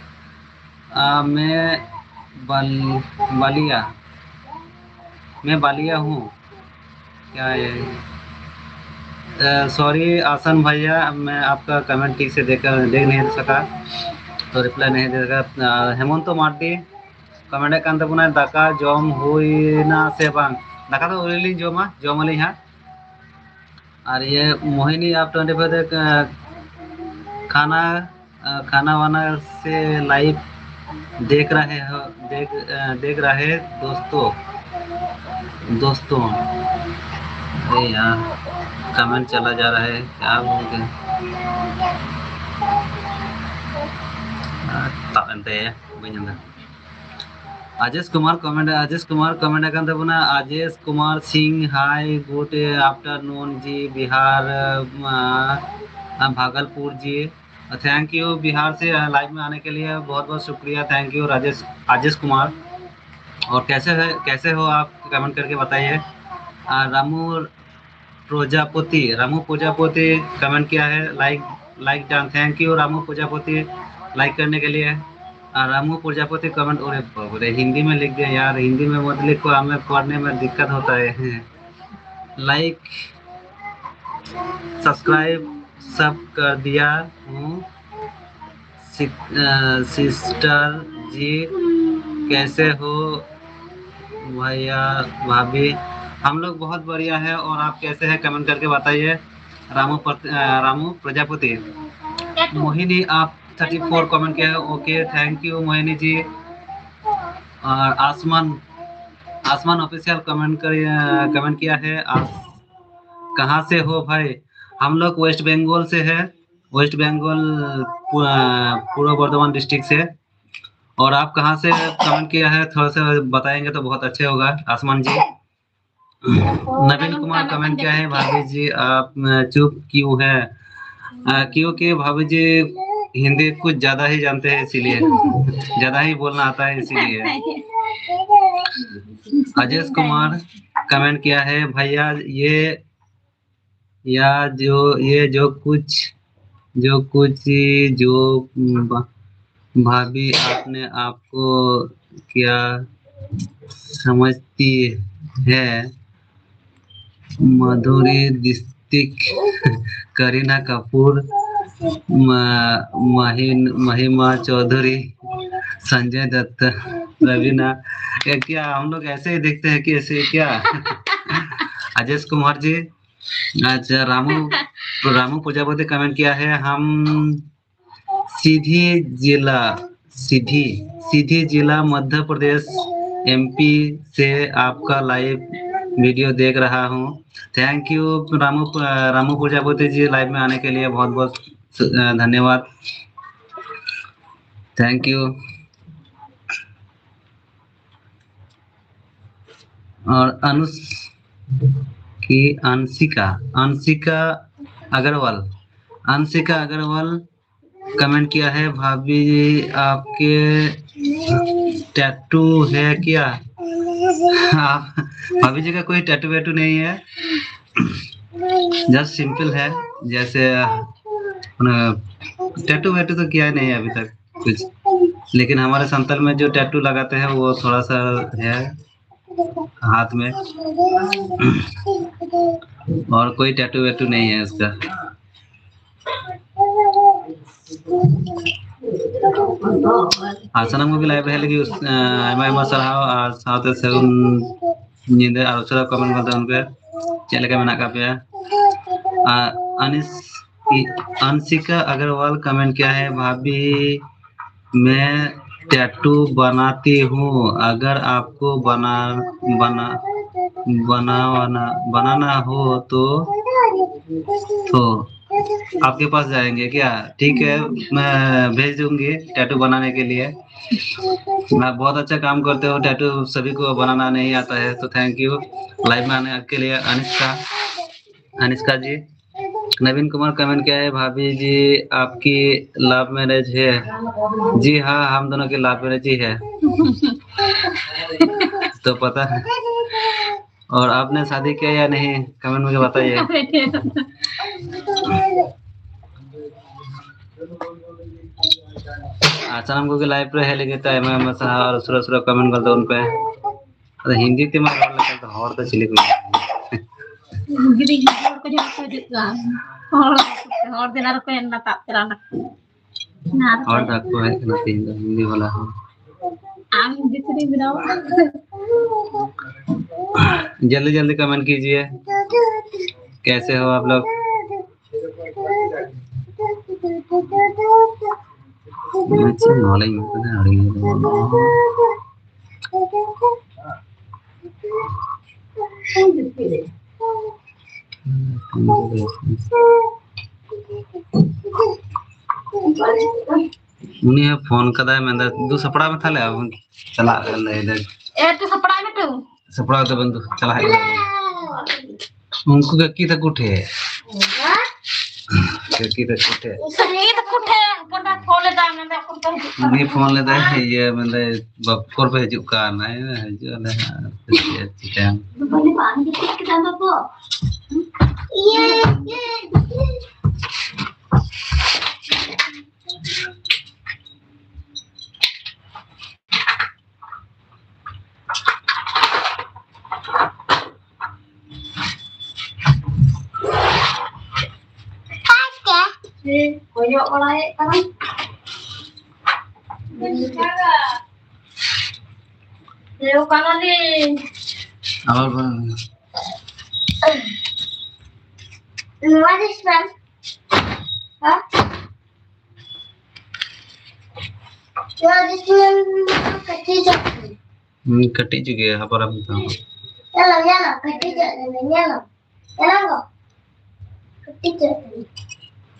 आ, मैं बल, बलिया, मैं बलिया हूँ। क्या है? सॉरी आसन भैया, मैं आपका कमेंट ठीक से देख देख नहीं सका, तो रिप्लाई नहीं दे सका। हेमंत मार्डी ᱠᱚᱢᱮᱱᱴ ᱮᱫ ᱠᱟᱱ ᱛᱟᱵᱚᱱᱟ, ᱫᱟᱠᱟ ᱡᱚᱢ ᱦᱩᱭᱱᱟ ᱥᱮ ᱵᱟᱝ? ᱫᱟᱠᱟ ᱫᱚ ᱟᱹᱣᱨᱤ ᱞᱤᱧ ᱡᱚᱢᱟ, ᱡᱚᱢ ᱟᱹᱞᱤᱧ ᱦᱟᱸᱜ᱾ ᱟᱨ ᱤᱭᱟᱹ ᱢᱳᱦᱤᱱᱤ ᱟᱯ ᱴᱩᱭᱮᱱᱴᱤ ᱯᱷᱳᱨ ᱫᱚ, ᱟᱸ, खाना, अ, खाना वाना से लाइव देख रहे हो, देख, अ, देख रहे दोस्तों, दोस्तों। अरे यार, कमेंट चला जा रहा है, क्या बोलते हैं? ᱟᱨ ᱛᱟᱵ ᱮᱱ ᱛᱟᱭᱟ, ᱵᱟᱹᱧ ᱧᱟᱢ ᱮᱫᱟ᱾ ᱟᱡᱮᱥ ᱠᱩᱢᱟᱨ ᱠᱚᱢᱮᱱᱴ, ᱟᱡᱮᱥ ᱠᱩᱢᱟᱨ ᱠᱚᱢᱮᱱᱴ ᱟᱠᱟᱱ ᱛᱟᱵᱚᱱᱟ, Ajesh Kumar Singh, hi, good afternoon ji, Bihar, Bhagalpur ji. Thank you Bihar से लाइव में आने के लिए, बहुत बहुत शुक्रिया। Thank you Rajesh, Ajesh Kumar. और कैसे है, कैसे हो आप, कमेंट करके बताइए। रामू प्रजापति, रामू प्रजापति कमेंट किया है, like, like done. Thank you Ramu Prajapati, like करने के लिए। रामू प्रजापति कमेंट, अरे बाप रे, हिंदी में लिख दिया यार, हिंदी में मत लिखो, हमें पढ़ने में दिक्कत होता है। लाइक, सब्सक्राइब सब कर दिया हूँ। सिस्टर जी, कैसे हो भैया, भाभी? हम लोग बहुत बढ़िया है, और आप कैसे हैं, कमेंट करके बताइए। रामू प्रजापति, मोहिनी आप थर्टी फोर कमेंट किया है, okay, thank you Mohini ji. और आसमान, आसमान ऑफिशियल कमेंट कर कमेंट किया है, आप कहाँ से हो भाई? हम लोग वेस्ट बंगाल से है, वेस्ट बंगाल, पूर्व बर्धमान डिस्ट्रिक्ट से। और आप कहाँ से कमेंट किया है, थोड़ा सा बताएंगे तो बहुत अच्छे होगा आसमान जी। नवीन कुमार कमेंट किया है, भाभी जी आप अ, चुप क्यों है? अ, क्योंकि भाभी जी हिंदी कुछ ज्यादा ही जानते हैं, इसीलिए ज्यादा ही बोलना आता है, इसीलिए। अजेश कुमार कमेंट किया है, भैया ये या जो ये जो कुछ जो कुछ जो ब- भाभी आपने आपको क्या समझती है? माधुरी दीक्षित, करीना कपूर, म- महिन महिमा चौधरी, संजय दत्त, रवीना। ये क्या हम लोग ऐसे ही दिखते हैं कि ऐसे ही क्या? अजेश कुमार जी। अच्छा, रामू रामू प्रजापति कमेंट किया है, हम सीधी जिला सीधी सीधी जिला मध्य प्रदेश एमपी से आपका लाइव वीडियो देख रहा हूँ। Thank you Ramu Ramu Prajapati ji, live में आने के लिए बहुत बहुत धन्यवाद। Thank you. और अनुस की अंशिका अंशिका अग्रवाल अंशिका अग्रवाल कमेंट किया है, भाभी आपके टैटू है क्या? आप भाभी जी का कोई टैटू वैटू नहीं है, जस्ट सिंपल है, जैसे टैटू वैटू तो किया ही नहीं है अभी तक कुछ, लेकिन हमारे संतल में जो टैटू लगाते हैं वो थोड़ा सा है हाथ में, और कोई टैटू वैटू नहीं है उसका। ᱟᱨ ᱥᱟᱱᱟᱢ ᱠᱚᱜᱮ ᱞᱟᱭᱤᱵᱷ ᱨᱮ ᱦᱮᱡ ᱞᱟᱹᱜᱤᱫ ᱟᱭᱢᱟ ᱟᱭᱢᱟ ᱥᱟᱨᱦᱟᱣ ᱟᱨ ᱥᱟᱶᱛᱮ ᱥᱟᱹᱜᱩᱱ ᱧᱤᱫᱟᱹ ᱟᱨ ᱩᱥᱟᱹᱨᱟ ᱠᱚᱢᱮᱱᱴ ᱜᱚᱫ ᱛᱟᱵᱚᱱ ᱯᱮ ᱪᱮᱫ ᱞᱮᱠᱟ ᱢᱮᱱᱟᱜ ᱟᱠᱟᱫ ᱯᱮᱭᱟ᱾ ᱟᱨ ᱟᱱᱤᱥ ᱟᱱᱥᱤᱠᱟ ᱟᱜᱟᱨᱣᱟᱞ ᱠᱚᱢᱮᱱᱴ ᱠᱮᱭᱟ ᱦᱮ, ᱵᱷᱟᱵᱤ ᱢᱮ टैटू बनाती हूँ, अगर आपको बना बना बनाना बनाना हो तो तो आपके पास जाएंगे क्या? ठीक है, मैं भेज दूंगी टैटू बनाने के लिए। आप बहुत अच्छा काम करते हो, टैटू सभी को बनाना नहीं आता है, तो थैंक यू लाइव में आने के लिए। अनिष्का, अनिष्का जी। नवीन कुमार कमेंट किया है, भाभी जी आपकी लव मैरिज है? जी हाँ, हम दोनों की लव मैरिज ही है। तो पता है। और आपने शादी किया या नहीं, कमेंट में बताइए। ᱟᱨ ᱥᱟᱱᱟᱢ ᱠᱚᱜᱮ ᱞᱟᱭᱤᱵᱷ ᱨᱮ ᱦᱮᱡ ᱞᱟᱹᱜᱤᱫ ᱛᱮ ᱟᱭᱢᱟ ᱟᱭᱢᱟ ᱥᱟᱨᱦᱟᱣ ᱟᱨ ᱩᱥᱟᱹᱨᱟ ᱩᱥᱟᱹᱨᱟ ᱠᱚᱢᱮᱱᱴ ᱜᱚᱫ ᱛᱟᱵᱚᱱ ᱯᱮ᱾ ᱟᱫᱚ ᱦᱤᱱᱫᱤ ᱛᱮᱢᱟ ᱨᱚᱲ ᱞᱮᱠᱷᱟᱱ ᱫᱚ ᱦᱚᱲ ᱫᱚ ᱪᱤᱞᱤ ᱠᱚ ᱢᱮᱛᱟ ᱠᱚᱣᱟ? ᱜᱤᱫᱽᱨᱟᱹ ᱦᱚᱲ ᱠᱚ ᱡᱟᱦᱟᱸ ᱠᱚ ᱦᱤᱡᱩᱜ ᱠᱟᱱ, ᱦᱚᱲ, ᱦᱚᱲ ᱫᱮᱱᱟ ᱨᱮᱠᱚ ᱮᱱ ᱱᱟ ᱛᱟᱵ ᱛᱚᱨᱟ ᱱᱟ᱾ ᱦᱚᱲ ᱫᱚ ᱟᱠᱚ ᱦᱮᱡ ᱠᱟᱱᱟ, ᱛᱮᱦᱮᱧ ᱫᱚ ᱦᱤᱱᱫᱤ ᱵᱟᱞᱟ ᱦᱚᱲ᱾ ᱟᱢ ᱦᱤᱱᱫᱤ ᱛᱮ ᱵᱮᱱᱟᱣ᱾ जल्दी जल्दी कमेंट कीजिए, कैसे हो आप लोग? ᱟᱪᱪᱷᱟ, ᱱᱚᱣᱟ ᱞᱤᱧ ᱢᱮᱛᱟᱫᱟ, ᱟᱹᱲᱤ᱾ ᱩᱱᱤ ᱦᱚᱸ ᱯᱷᱳᱱ ᱠᱟᱫᱟᱭ, ᱢᱮᱱᱫᱟ, "ᱫᱩ ᱥᱟᱯᱲᱟᱣ ᱢᱮ ᱛᱟᱦᱞᱮ, ᱟᱵᱚ ᱵᱚᱱ ᱪᱟᱞᱟᱜ ᱞᱟᱹᱭ ᱫᱟᱭ᱾ ᱮ, ᱫᱩ ᱥᱟᱯᱲᱟᱣ ᱢᱮ ᱛᱚ᱾ ᱥᱟᱯᱲᱟᱣ ᱠᱟᱛᱮ ᱵᱚᱱ ᱫᱩ ᱪᱟᱞᱟᱜ ᱦᱩᱭᱩᱜᱼᱟ ᱩᱱᱠᱩ ᱠᱟᱹᱠᱤ ᱛᱟᱠᱚ ᱴᱷᱮᱱ᱾ ᱠᱟᱹᱠᱤ ᱛᱟᱠᱚ ᱴᱷᱮᱱ᱾ ᱩᱱᱤ ᱯᱷᱳᱱ ᱞᱮᱫᱟᱭ, ᱢᱮᱱᱫᱟᱭ, ᱩᱱᱤ ᱯᱷᱳᱱ ᱞᱮᱫᱟᱭ, ᱤᱭᱟᱹ, ᱢᱮᱱᱫᱟᱭ, "ᱵᱟᱯ-, ᱚᱠᱚᱭ ᱯᱮ ᱦᱤᱡᱩᱜ ᱠᱟᱱ?" ᱦᱮᱸ, ᱦᱤᱡᱩᱜ ᱟᱞᱮ ᱦᱟᱸᱜ᱾ ᱪᱤᱠᱟᱹᱭᱟᱢ? ᱠᱚᱭᱚᱜ ᱵᱟᱲᱟᱭᱮᱫ ᱠᱟᱱᱟ᱾ ᱦᱩᱭᱩᱜ ᱠᱟᱱᱟᱞᱤᱧ᱾ ᱟᱵᱟᱨ ᱵᱟᱝ᱾ ᱱᱚᱣᱟ ᱫᱚ ᱥᱮ ᱵᱟᱝ? ᱦᱮᱸ? ᱱᱚᱣᱟ ᱫᱚ ᱥᱮ ᱵᱟᱝ? ᱠᱟᱹᱴᱤᱡ ᱧᱚᱜ ᱜᱮᱭᱟ᱾ ᱦᱩᱸ, ᱠᱟᱹᱴᱤᱡ ᱧᱚᱜ ᱜᱮᱭᱟ, ᱟᱵᱟᱨ ᱟᱢ ᱫᱚ᱾ ᱧᱮᱞᱟᱢ, ᱧᱮᱞᱟᱢ, ᱠᱟᱹᱴᱤᱡ ᱧᱚᱜ ᱜᱮᱭᱟ, ᱧᱮᱞᱟᱢ᱾ ᱧᱮᱞᱟᱢ ᱜᱚ? ᱠᱟᱹᱴᱤᱡ ᱪᱮᱫ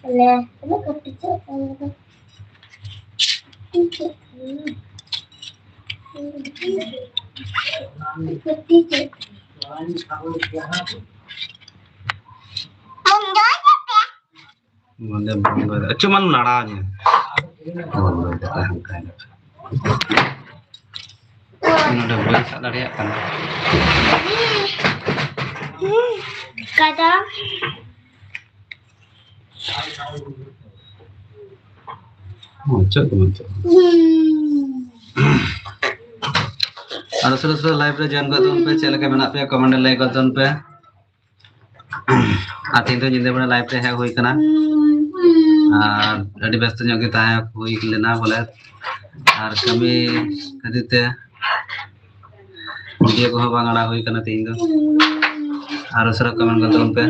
ᱠᱟᱱᱟ? ᱟᱞᱮ ᱛᱤᱱᱟᱹᱜ ᱠᱟᱹᱴᱤᱡ ᱪᱮᱫ ᱠᱟᱱᱟ? ᱠᱟᱹᱴᱤᱡ ᱪᱮᱫ ᱠᱟᱱᱟ? ᱠᱟᱹᱴᱤᱡ ᱪᱮᱫ ᱠᱟᱱᱟ? ᱵᱚᱱᱫᱚ, ᱵᱚᱱᱫᱚ᱾ ᱟᱪᱪᱷᱟ, ᱢᱟᱱ ᱞᱟᱲᱟᱣ ᱧᱮ᱾ ᱵᱚᱱᱫᱚ ᱠᱟᱛᱮ ᱦᱟᱱᱠᱟ ᱧᱚᱜ᱾ ᱱᱚᱰᱮ ᱵᱟᱹᱧ ᱥᱟᱵ ᱫᱟᱲᱮᱭᱟᱜ ᱠᱟᱱᱟ᱾ ᱠᱟᱴᱟ᱾ ᱢᱩᱪᱟᱹᱫ ᱫᱚ ᱢᱩᱪᱟᱹᱫ᱾ ᱟᱨ ᱩᱥᱟᱹᱨᱟ ᱩᱥᱟᱹᱨᱟ live ᱨᱮ join ᱜᱚᱫ ᱛᱟᱵᱚᱱ ᱯᱮ, ᱪᱮᱫ ᱞᱮᱠᱟ ᱢᱮᱱᱟᱜ ᱯᱮᱭᱟ comment ᱨᱮ ᱞᱟᱹᱭ ᱜᱚᱫ ᱛᱟᱵᱚᱱ ᱯᱮ᱾ ᱟᱨ ᱛᱮᱦᱮᱧ ᱫᱚ ᱧᱤᱫᱟᱹ ᱵᱮᱲᱟ live ᱨᱮ ᱦᱮᱡ ᱦᱩᱭ ᱠᱟᱱᱟ, ᱟᱨ ᱟᱹᱰᱤ ᱵᱮᱥᱛᱚ ᱧᱚᱜ ᱜᱮ ᱛᱟᱦᱮᱸ ᱦᱩᱭ ᱞᱮᱱᱟ ᱵᱚᱞᱮ, ᱟᱨ ᱠᱟᱹᱢᱤ ᱠᱷᱟᱹᱛᱤᱨ ᱛᱮ video ᱠᱚᱦᱚᱸ ᱵᱟᱝ ᱟᱲᱟᱜ ᱦᱩᱭ ᱠᱟᱱᱟ ᱛᱮᱦᱮᱧ ᱫᱚ᱾ ᱟᱨ ᱩᱥᱟᱹᱨᱟ comment ᱜᱚᱫ ᱛᱟᱵᱚᱱ ᱯᱮ᱾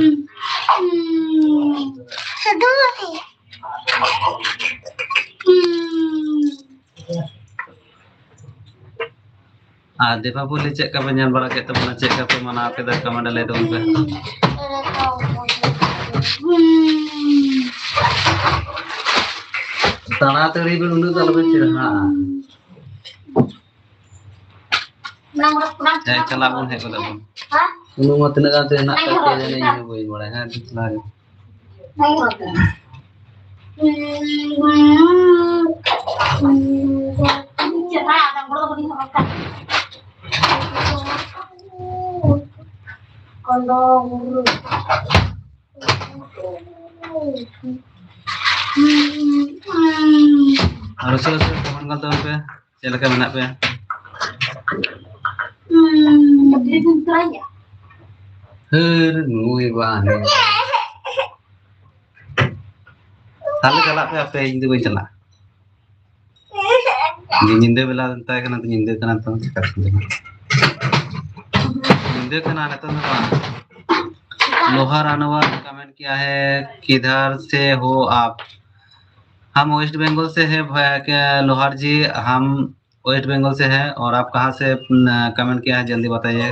ᱟᱨ ᱫᱤᱯᱟᱵᱚᱞᱤ ᱪᱮᱫ ᱞᱮᱠᱟ ᱯᱮ ᱧᱮᱞ ᱵᱟᱲᱟ ᱠᱮᱫ ᱛᱟᱵᱚᱱᱟ, ᱪᱮᱫ ᱞᱮᱠᱟ ᱯᱮ ᱢᱟᱱᱟᱣ ᱠᱮᱫᱟ, comment ᱨᱮ ᱞᱟᱹᱭ ᱛᱟᱵᱚᱱ ᱯᱮ᱾ ᱛᱟᱲᱟᱛᱟᱲᱤ ᱵᱮᱱ ᱩᱱᱟᱹᱜ ᱫᱚ ᱟᱞᱚᱵᱮᱱ ᱪᱮᱨᱦᱟᱜᱼᱟ᱾ ᱦᱮᱸ, ᱪᱟᱞᱟᱜ ᱵᱚᱱ, ᱦᱮᱡ ᱜᱚᱫᱚᱜ ᱵᱚᱱ᱾ ᱩᱱᱟᱹᱜ ᱢᱟ ᱛᱤᱱᱟᱹᱜ ᱜᱟᱱ ᱪᱚ ᱦᱮᱱᱟᱜ ᱛᱟᱯᱮᱭᱟ ᱡᱟᱹᱱᱤᱡ, ᱤᱧ ᱦᱚᱸ ᱵᱟᱹᱧ ᱵᱟᱲᱟᱭᱟ᱾ ᱦᱮᱸ, ᱫᱮᱠᱷᱞᱟ ᱜᱮ᱾ ᱟᱨ ᱩᱥᱟᱹᱨᱟ ᱩᱥᱟᱹᱨᱟ comment ᱜᱚᱫ ᱛᱟᱵᱚᱱ ᱯᱮ, ᱪᱮᱫ ᱞᱮᱠᱟ ᱢᱮᱱᱟᱜ ᱯᱮᱭᱟ? ᱦᱟᱹᱨ ᱱᱩᱭ ᱵᱟᱝ᱾ ᱛᱟᱦᱞᱮ ᱪᱟᱞᱟᱜ ᱯᱮ ᱟᱯᱮ, ᱤᱧ ᱫᱚ ᱵᱟᱹᱧ ᱪᱟᱞᱟᱜᱼᱟ᱾ ᱡᱮ ᱧᱤᱫᱟᱹ ᱵᱮᱞᱟ ᱢᱮᱛᱟᱭ ᱠᱟᱱᱟ, ᱧᱤᱫᱟᱹ ᱠᱟᱱᱟ ᱛᱚ, ᱪᱤᱠᱟᱹᱛᱮᱢ ᱪᱟᱞᱟᱜᱼᱟ? ᱧᱤᱫᱟᱹ ᱠᱟᱱᱟ ᱱᱤᱛᱚᱝ ᱫᱚ ᱵᱟᱝ᱾ लोहार अनवर comment किया है, किधर से हो आप? हम वेस्ट बंगाल से हैं भैया, क्या लोहार जी, हम वेस्ट बंगाल से हैं। और आप कहाँ से, न, comment किया है, जल्दी बताइए।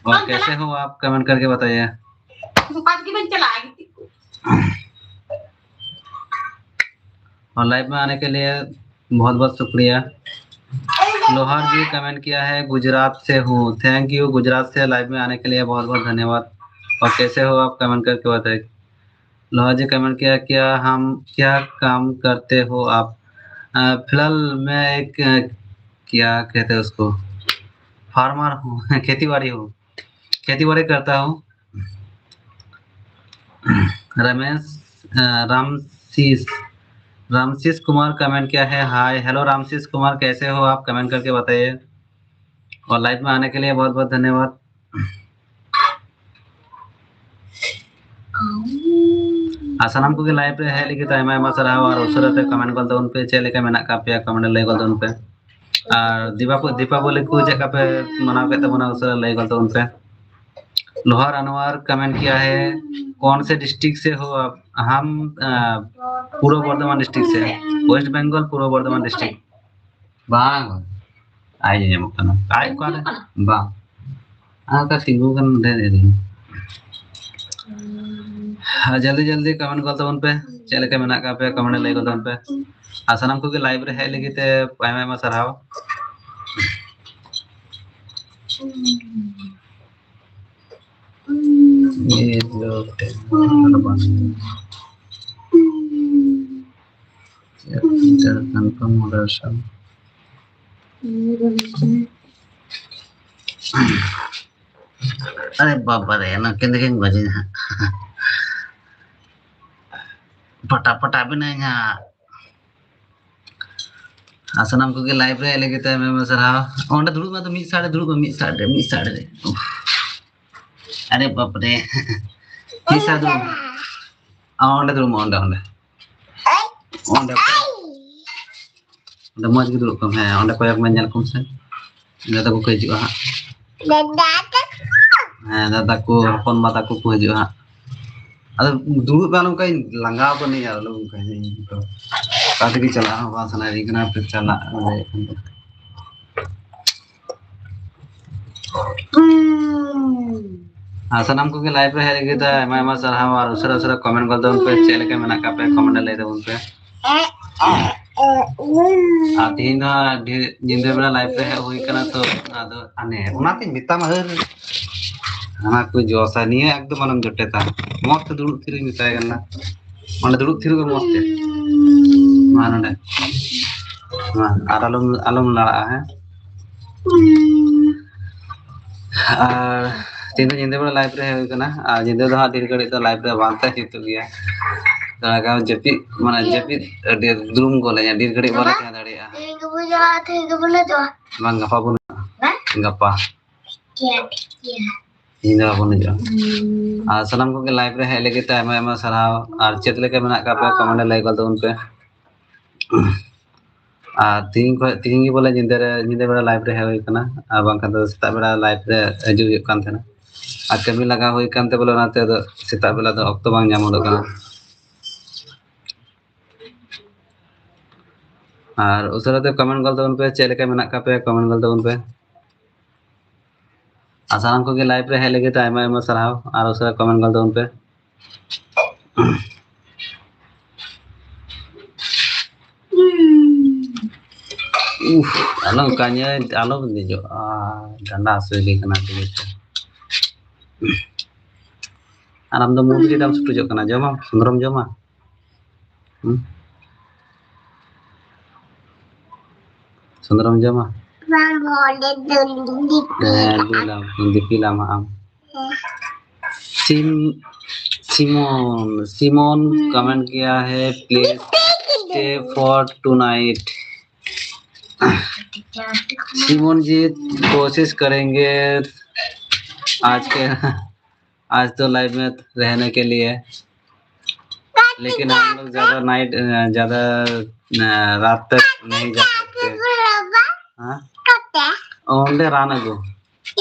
और कैसे हो आप, comment करके बताइए। ᱫᱚᱠᱟᱱ ᱜᱮ ᱵᱟᱹᱧ ᱪᱟᱞᱟᱜᱼᱟ, ᱜᱤᱛᱤᱡ और लाइव में आने के लिए बहुत बहुत शुक्रिया। लोहार जी कमेंट किया है, गुजरात से हूँ। थैंक यू, गुजरात से लाइव में आने के लिए बहुत बहुत धन्यवाद। और कैसे हो आप, कमेंट करके बताइए। लोहार जी कमेंट किया, क्या हम क्या काम करते हो आप? अ, फिलहाल मैं एक अ, क्या कहते हैं उसको, फार्मर हूँ। खेती बाड़ी हूँ, खेती बाड़ी करता हूँ। रमेश अ, रामशीष रामशीष कुमार कमेंट किया है, हाय। हेलो रामशीष कुमार, कैसे हो आप, कमेंट करके बताइए। और लाइव में आने के लिए बहुत बहुत धन्यवाद। ᱟᱨ ᱥᱟᱱᱟᱢ ᱠᱚᱜᱮ ᱞᱟᱭᱤᱵᱷ ᱨᱮ ᱦᱮᱡ ᱞᱟᱹᱜᱤᱫ ᱟᱭᱢᱟ ᱟᱭᱢᱟ ᱥᱟᱨᱦᱟᱣ᱾ ᱟᱨ ᱩᱥᱟᱹᱨᱟ ᱛᱮ ᱠᱚᱢᱮᱱᱴ ᱜᱚᱫ ᱛᱟᱵᱚᱱ ᱯᱮ, ᱪᱮᱫ ᱞᱮᱠᱟ ᱢᱮᱱᱟᱜ ᱟᱠᱟᱫ ᱯᱮᱭᱟ, ᱠᱚᱢᱮᱱᱴ ᱨᱮ ᱞᱟᱹᱭ ᱜᱚᱫ ᱛᱟᱵᱚᱱ ᱯᱮ᱾ ᱟᱨ ᱫᱤᱯᱟᱵᱚ- ᱫᱤᱯᱟᱵᱚᱞᱤ ᱠᱚ ᱪᱮᱫ ᱞᱮᱠᱟ ᱯᱮ ᱢᱟᱱᱟᱣ ᱠᱮᱫ ᱛᱟᱵᱚᱱᱟ, ᱩᱥᱟᱹᱨᱟ ᱞᱟᱹᱭ ᱜᱚᱫ ᱛᱟᱵᱚᱱ ᱯᱮ᱾ लोहार अनवर कमेंट किया है, कौन से डिस्ट्रिक्ट से हो आप? हम अ, पूर्व बर्धमान डिस्ट्रिक्ट से, वेस्ट बंगाल, पूर्व बर्धमान डिस्ट्रिक्ट। ᱵᱟᱝ, ᱟᱡ ᱟᱸᱡᱚᱢᱚᱜ ᱠᱟᱱᱟ᱾ ᱟᱡ ᱚᱠᱟᱨᱮ? ᱵᱟᱝ, ᱟᱨ ᱚᱠᱟ ᱛᱤᱸᱜᱩ ᱠᱟᱱ ᱚᱸᱰᱮ ᱞᱟᱹᱭ ᱫᱟᱹᱧ᱾ ᱟᱨ ᱡᱚᱞᱫᱤ ᱡᱚᱞᱫᱤ ᱠᱚᱢᱮᱱᱴ ᱜᱚᱫ ᱛᱟᱵᱚᱱ ᱯᱮ, ᱪᱮᱫ ᱞᱮᱠᱟ ᱢᱮᱱᱟᱜ ᱟᱠᱟᱫ ᱯᱮᱭᱟ, ᱠᱚᱢᱮᱱᱴ ᱨᱮ ᱞᱟᱹᱭ ᱜᱚᱫ ᱛᱟᱵᱚᱱ ᱯᱮ᱾ ᱟᱨ ᱥᱟᱱᱟᱢ ᱠᱚᱜᱮ ᱞᱟᱭᱤᱵᱷ ᱨᱮ ᱦᱮᱡ ᱞᱟᱹᱜᱤᱫ ᱛᱮ ᱟᱭᱢᱟ ᱟᱭᱢᱟ ᱥᱟᱨᱦᱟᱣ᱾ ᱤᱭᱟᱹ ᱫᱚ ᱵᱟᱝ᱾ ᱪᱮᱫ ᱠᱟᱱ ᱯᱨᱳᱢᱳᱴᱟᱨ ᱥᱟᱶ? ᱟᱨᱮ ᱵᱟᱵᱟ ᱨᱮ, ᱱᱩᱠᱤᱱ ᱫᱚᱠᱤᱱ ᱜᱚᱡᱤᱧᱟ ᱦᱟᱸᱜ᱾ ᱯᱚᱴᱟ ᱯᱚᱴᱟ ᱵᱮᱱᱟᱹᱧ ᱦᱟᱸᱜ᱾ ᱟᱨ ᱥᱟᱱᱟᱢ ᱠᱚᱜᱮ ᱞᱟᱭᱤᱵᱷ ᱨᱮ ᱦᱮᱡ ᱞᱟᱹᱜᱤᱫ ᱛᱮ ᱟᱭᱢᱟ ᱟᱭᱢᱟ ᱥᱟᱨᱦᱟᱣ᱾ ᱚᱸᱰᱮ ᱫᱩᱲᱩᱵ ᱢᱮ, ᱟᱫᱚ ᱢᱤᱫ ᱥᱟᱭᱤᱰ ᱨᱮ ᱫᱩᱲᱩᱵ ᱢᱮ, ᱢᱤᱫ ᱥᱟᱭᱤᱰ ᱨᱮ, ᱢᱤᱫ ᱥᱟᱭᱤᱰ ᱨᱮ᱾ ᱩᱯᱷ᱾ ᱟᱨᱮ ᱵᱟᱯ ᱨᱮ᱾ ᱢᱤᱫ ᱥᱟᱭᱤᱰ ᱨᱮ᱾ ᱚᱸᱰᱮ ᱫᱩᱲᱩᱵ ᱢᱮ, ᱚᱸᱰᱮ, ᱚᱸᱰᱮ᱾ ᱚᱸᱰᱮ᱾ ᱚᱸᱰᱮ ᱢᱚᱡᱽ ᱜᱮ ᱫᱩᱲᱩᱵ ᱠᱚᱜ ᱢᱮ᱾ ᱦᱮᱸ, ᱚᱸᱰᱮ ᱠᱚᱭᱚᱜ ᱢᱮ, ᱧᱮᱞ ᱠᱚᱢ ᱥᱮ᱾ ᱫᱟᱫᱟ ᱠᱚᱠᱚ ᱦᱤᱡᱩᱜᱼᱟ ᱦᱟᱸᱜ᱾ ᱫᱟᱫᱟ ᱛᱟᱠᱚ᱾ ᱦᱮᱸ, ᱫᱟᱫᱟ ᱠᱚ, ᱦᱚᱯᱚᱱ ᱵᱟ ᱛᱟᱠᱚ ᱠᱚ ᱦᱤᱡᱩᱜᱼᱟ ᱦᱟᱸᱜ᱾ ᱟᱫᱚ ᱫᱩᱲᱩᱵ ᱵᱮᱱ, ᱚᱱᱠᱟᱧ ᱞᱟᱸᱜᱟᱣ ᱠᱟᱹᱱᱟᱹᱧ ᱟᱨ ᱟᱞᱚ ᱚᱱᱠᱟ ᱦᱤᱡᱩᱜ ᱛᱚ᱾ ᱚᱠᱟ ᱛᱮᱜᱮ ᱪᱟᱞᱟᱜ ᱦᱚᱸ ᱵᱟᱝ ᱥᱟᱱᱟᱭᱮᱫᱤᱧ ᱠᱟᱱᱟ, ᱟᱯᱮ ᱪᱟᱞᱟᱜ ᱞᱟᱹᱭᱮᱫ ᱠᱟᱱ ᱛᱟᱦᱮᱸ᱾ ᱟᱨ ᱥᱟᱱᱟᱢ ᱠᱚᱜᱮ ᱞᱟᱭᱤᱵᱷ ᱨᱮ ᱦᱮᱡ ᱞᱟᱹᱜᱤᱫ ᱛᱮ ᱟᱭᱢᱟ ᱟᱭᱢᱟ ᱥᱟᱨᱦᱟᱣ, ᱟᱨ ᱩᱥᱟᱹᱨᱟ ᱩᱥᱟᱹᱨᱟ ᱠᱚᱢᱮᱱᱴ ᱜᱚᱫ ᱛᱟᱵᱚᱱ ᱯᱮ, ᱪᱮᱫ ᱞᱮᱠᱟ ᱢᱮᱱᱟᱜ ᱠᱟᱜ ᱯᱮ ᱠᱚᱢᱮᱱᱴ ᱨᱮ ᱞᱟᱹᱭ ᱛᱟᱵᱚᱱ ᱯᱮ᱾ ᱟᱨ ᱛᱤᱦᱤᱧ ᱫᱚ ᱦᱟᱸᱜ ᱰᱷᱮᱨ ᱧᱤᱫᱟᱹ ᱵᱮᱲᱟ ᱞᱟᱭᱤᱵᱷ ᱨᱮ ᱦᱮᱡ ᱦᱩᱭ ᱠᱟᱱᱟ, ᱛᱚ ᱟᱫᱚ ᱦᱟᱱᱮ ᱚᱱᱟᱛᱤᱧ ᱢᱮᱛᱟᱢᱟ, ᱦᱟᱹᱨ ᱦᱟᱱᱟ ᱠᱚ ᱡᱚᱥᱟ, ᱱᱤᱭᱟᱹ ᱮᱠᱫᱚᱢ ᱟᱞᱚᱢ ᱡᱚᱴᱮᱫᱟ, ᱢᱚᱡᱽ ᱛᱮ ᱫᱩᱲᱩᱵ ᱛᱷᱤᱨ ᱤᱧ ᱢᱮᱛᱟᱭ ᱠᱟᱱᱟ, ᱢᱟᱱᱮ ᱫᱩᱲᱩᱵ ᱛᱷᱤᱨ ᱠᱚᱜ ᱢᱚᱡᱽ ᱛᱮ᱾ ᱢᱟ ᱱᱚᱰᱮ, ᱢᱟ ᱟᱨ ᱟᱞᱚᱢ ᱟᱞᱚᱢ ᱞᱟᱲᱟᱜᱼᱟ, ᱦᱮᱸ᱾ ᱟᱨ ᱛᱮᱦᱮᱧ ᱫᱚ ᱧᱤᱫᱟᱹ ᱵᱮᱲᱟ ᱞᱟᱭᱤᱵᱷ ᱨᱮ ᱦᱮᱡ ᱦᱩᱭ ᱠᱟᱱᱟ, ᱟᱨ ᱧᱤᱫᱟᱹ ᱫᱚ ᱦᱟᱸᱜ ᱰᱷᱮᱨ ᱜᱷᱟᱹᱲᱤᱡ ᱫᱚ ᱞᱟᱭᱤᱵᱷ ᱨᱮ ᱵᱟᱝ ᱛᱟᱦᱮᱸ ᱡᱩᱛᱩᱜ ᱜᱮᱭᱟ᱾ ᱛᱷᱚᱲᱟ ᱜᱟᱱ ᱡᱟᱹᱯᱤᱫ, ᱢᱟᱱᱮ ᱡᱟᱹᱯᱤᱫ ᱟᱹᱰᱤ ᱫᱩᱨᱩᱢ ᱜᱚᱫ ᱞᱤᱧᱟ, ᱰᱷᱮᱨ ᱜᱷᱟᱹᱲᱤᱡ ᱵᱟᱞᱮ ᱛᱟᱦᱮᱸ ᱫᱟᱲᱮᱭᱟᱜᱼᱟ᱾ ᱛᱮᱦᱮᱧ ᱜᱮᱵᱚ ᱪᱟᱞᱟᱜᱼᱟ, ᱛᱮᱦᱮᱧ ᱜᱮᱵᱚᱱ ᱦᱤᱡᱩᱜᱼᱟ᱾ ᱵᱟᱝ, ᱜᱟᱯᱟ ᱵᱚᱱ ᱦᱤᱡᱩᱜᱼᱟ᱾ ᱦᱮᱸ? ᱜᱟᱯᱟ᱾ ᱴᱷᱤᱠ ᱜᱮᱭᱟ, ᱴᱷᱤᱠ ᱜᱮᱭᱟ᱾ ᱛᱮᱦᱮᱧ ᱫᱚ ᱵᱟᱵᱚᱱ ᱦᱤᱡᱩᱜᱼᱟ᱾ ᱦᱩᱸ᱾ ᱟᱨ ᱥᱟᱱᱟᱢ ᱠᱚᱜᱮ ᱞᱟᱭᱤᱵᱷ ᱨᱮ ᱦᱮᱡ ᱞᱟᱹᱜᱤᱫ ᱛᱮ ᱟᱭᱢᱟ ᱟᱭᱢᱟ ᱥᱟᱨᱦᱟᱣ᱾ ᱟᱨ ᱪᱮᱫ ᱞᱮᱠᱟ ᱢᱮᱱᱟᱜ ᱟᱠᱟᱫ ᱯᱮᱭᱟ ᱠᱚᱢᱮᱱᱴ ᱨᱮ ᱞᱟᱹᱭ ᱜᱚᱫ ᱛᱟᱵᱚᱱ ᱯᱮ᱾ ᱟᱨ ᱛᱤᱦᱤᱧ ᱠᱷᱚᱱ, ᱛᱤᱦᱤᱧ ᱜᱮ ᱵᱚᱞᱮ ᱧᱤᱫᱟᱹ ᱨᱮ, ᱧᱤᱫᱟᱹ ᱵᱮᱲᱟ ᱞᱟᱭᱤᱵᱷ ᱨᱮ ᱦᱮᱡ ᱦᱩᱭ ᱠᱟᱱᱟ, ᱟᱨ ᱵᱟᱝᱠᱷᱟᱱ ᱫᱚ ᱥᱮᱛᱟᱜ ᱵᱮᱲᱟ ᱞᱟᱭᱤᱵᱷ ᱨᱮ ᱦᱤᱡᱩᱜ ᱦᱩᱭᱩᱜ ᱠᱟᱱ ᱛᱟᱦᱮᱱᱟ᱾ ᱟᱨ ᱠᱟᱹᱢᱤ ᱞᱟᱜᱟᱣ ᱦᱩᱭ ᱠᱟᱱᱛᱮ ᱵᱚᱞᱮ ᱚᱱᱟᱛᱮ ᱟᱫᱚ ᱥᱮᱛᱟᱜ ᱵᱮᱞᱟ ᱫᱚ ᱚᱠᱛᱚ ᱵᱟᱝ ᱧᱟᱢ ᱦᱚᱫᱚᱜ ᱠᱟᱱᱟ᱾ ᱟᱨ ᱩᱥᱟᱹᱨᱟ ᱛᱮ ᱠᱚᱢᱮᱱᱴ ᱜᱚᱫ ᱛᱟᱵᱚᱱ ᱯᱮ, ᱪᱮᱫ ᱞᱮᱠᱟ ᱢᱮᱱᱟᱜ ᱠᱟᱜ ᱯᱮᱭᱟ, ᱠᱚᱢᱮᱱᱴ ᱜᱚᱫ ᱛᱟᱵᱚᱱ ᱯᱮ᱾ ᱟᱨ ᱥᱟᱱᱟᱢ ᱠᱚᱜᱮ ᱞᱟᱭᱤᱵᱷ ᱨᱮ ᱦᱮᱡ ᱞᱟᱹᱜᱤᱫ ᱛᱮ ᱟᱭᱢᱟ ᱟᱭᱢᱟ ᱥᱟᱨᱦᱟᱣ, ᱟᱨ ᱩᱥᱟᱹᱨᱟ ᱠᱚᱢᱮᱱᱴ ᱜᱚᱫ ᱛᱟᱵᱚᱱ ᱯᱮ᱾ ᱩᱯᱷ, ᱟᱞᱚ ᱚᱱᱠᱟᱧᱟ, ᱟᱞᱚ ᱫᱮᱡᱚᱜᱼᱟ, ᱰᱟᱸᱰᱟ ᱦᱟᱹᱥᱩᱭᱮᱫᱤᱧ ᱠᱟᱱᱟ ᱟᱹᱰᱤ ᱡᱳᱨ ᱛᱮ᱾ ᱟᱨ ᱟᱢ ᱫᱚ ᱢᱩ ᱨᱮ ᱪᱮᱫᱟᱜ ᱮᱢ ᱥᱩᱴᱩᱡᱚᱜ ᱠᱟᱱᱟ? ᱡᱚᱢᱟᱢ? ᱥᱚᱸᱫᱽᱨᱚᱢ ᱡᱚᱢᱟ? ᱦᱩᱸ? ᱥᱚᱸᱫᱽᱨᱚᱢ ᱡᱚᱢᱟ? ᱵᱟᱝ, ᱵᱚᱞᱮ ᱫᱚ ᱫᱤᱯᱤᱞ᱾ ᱦᱮᱸ, ᱫᱤᱯᱤᱞᱟᱢ, ᱫᱤᱯᱤᱞᱟᱢ ᱦᱟᱸᱜ ᱟᱢ᱾ ᱦᱮᱸ᱾ सिम, सिमोन, सिमोन हम्म। कमेंट किया है, "Please stay for tonight।" Simon ji, कोशिश करेंगे आज के, आज तो लाइव में रहने के लिए, लेकिन हम लोग ज्यादा नाइट, अ, ज्यादा, अ, रात तक नहीं जा सकते। हाँ? ᱚᱸᱰᱮ ᱨᱟᱱ ᱟᱹᱜᱩ᱾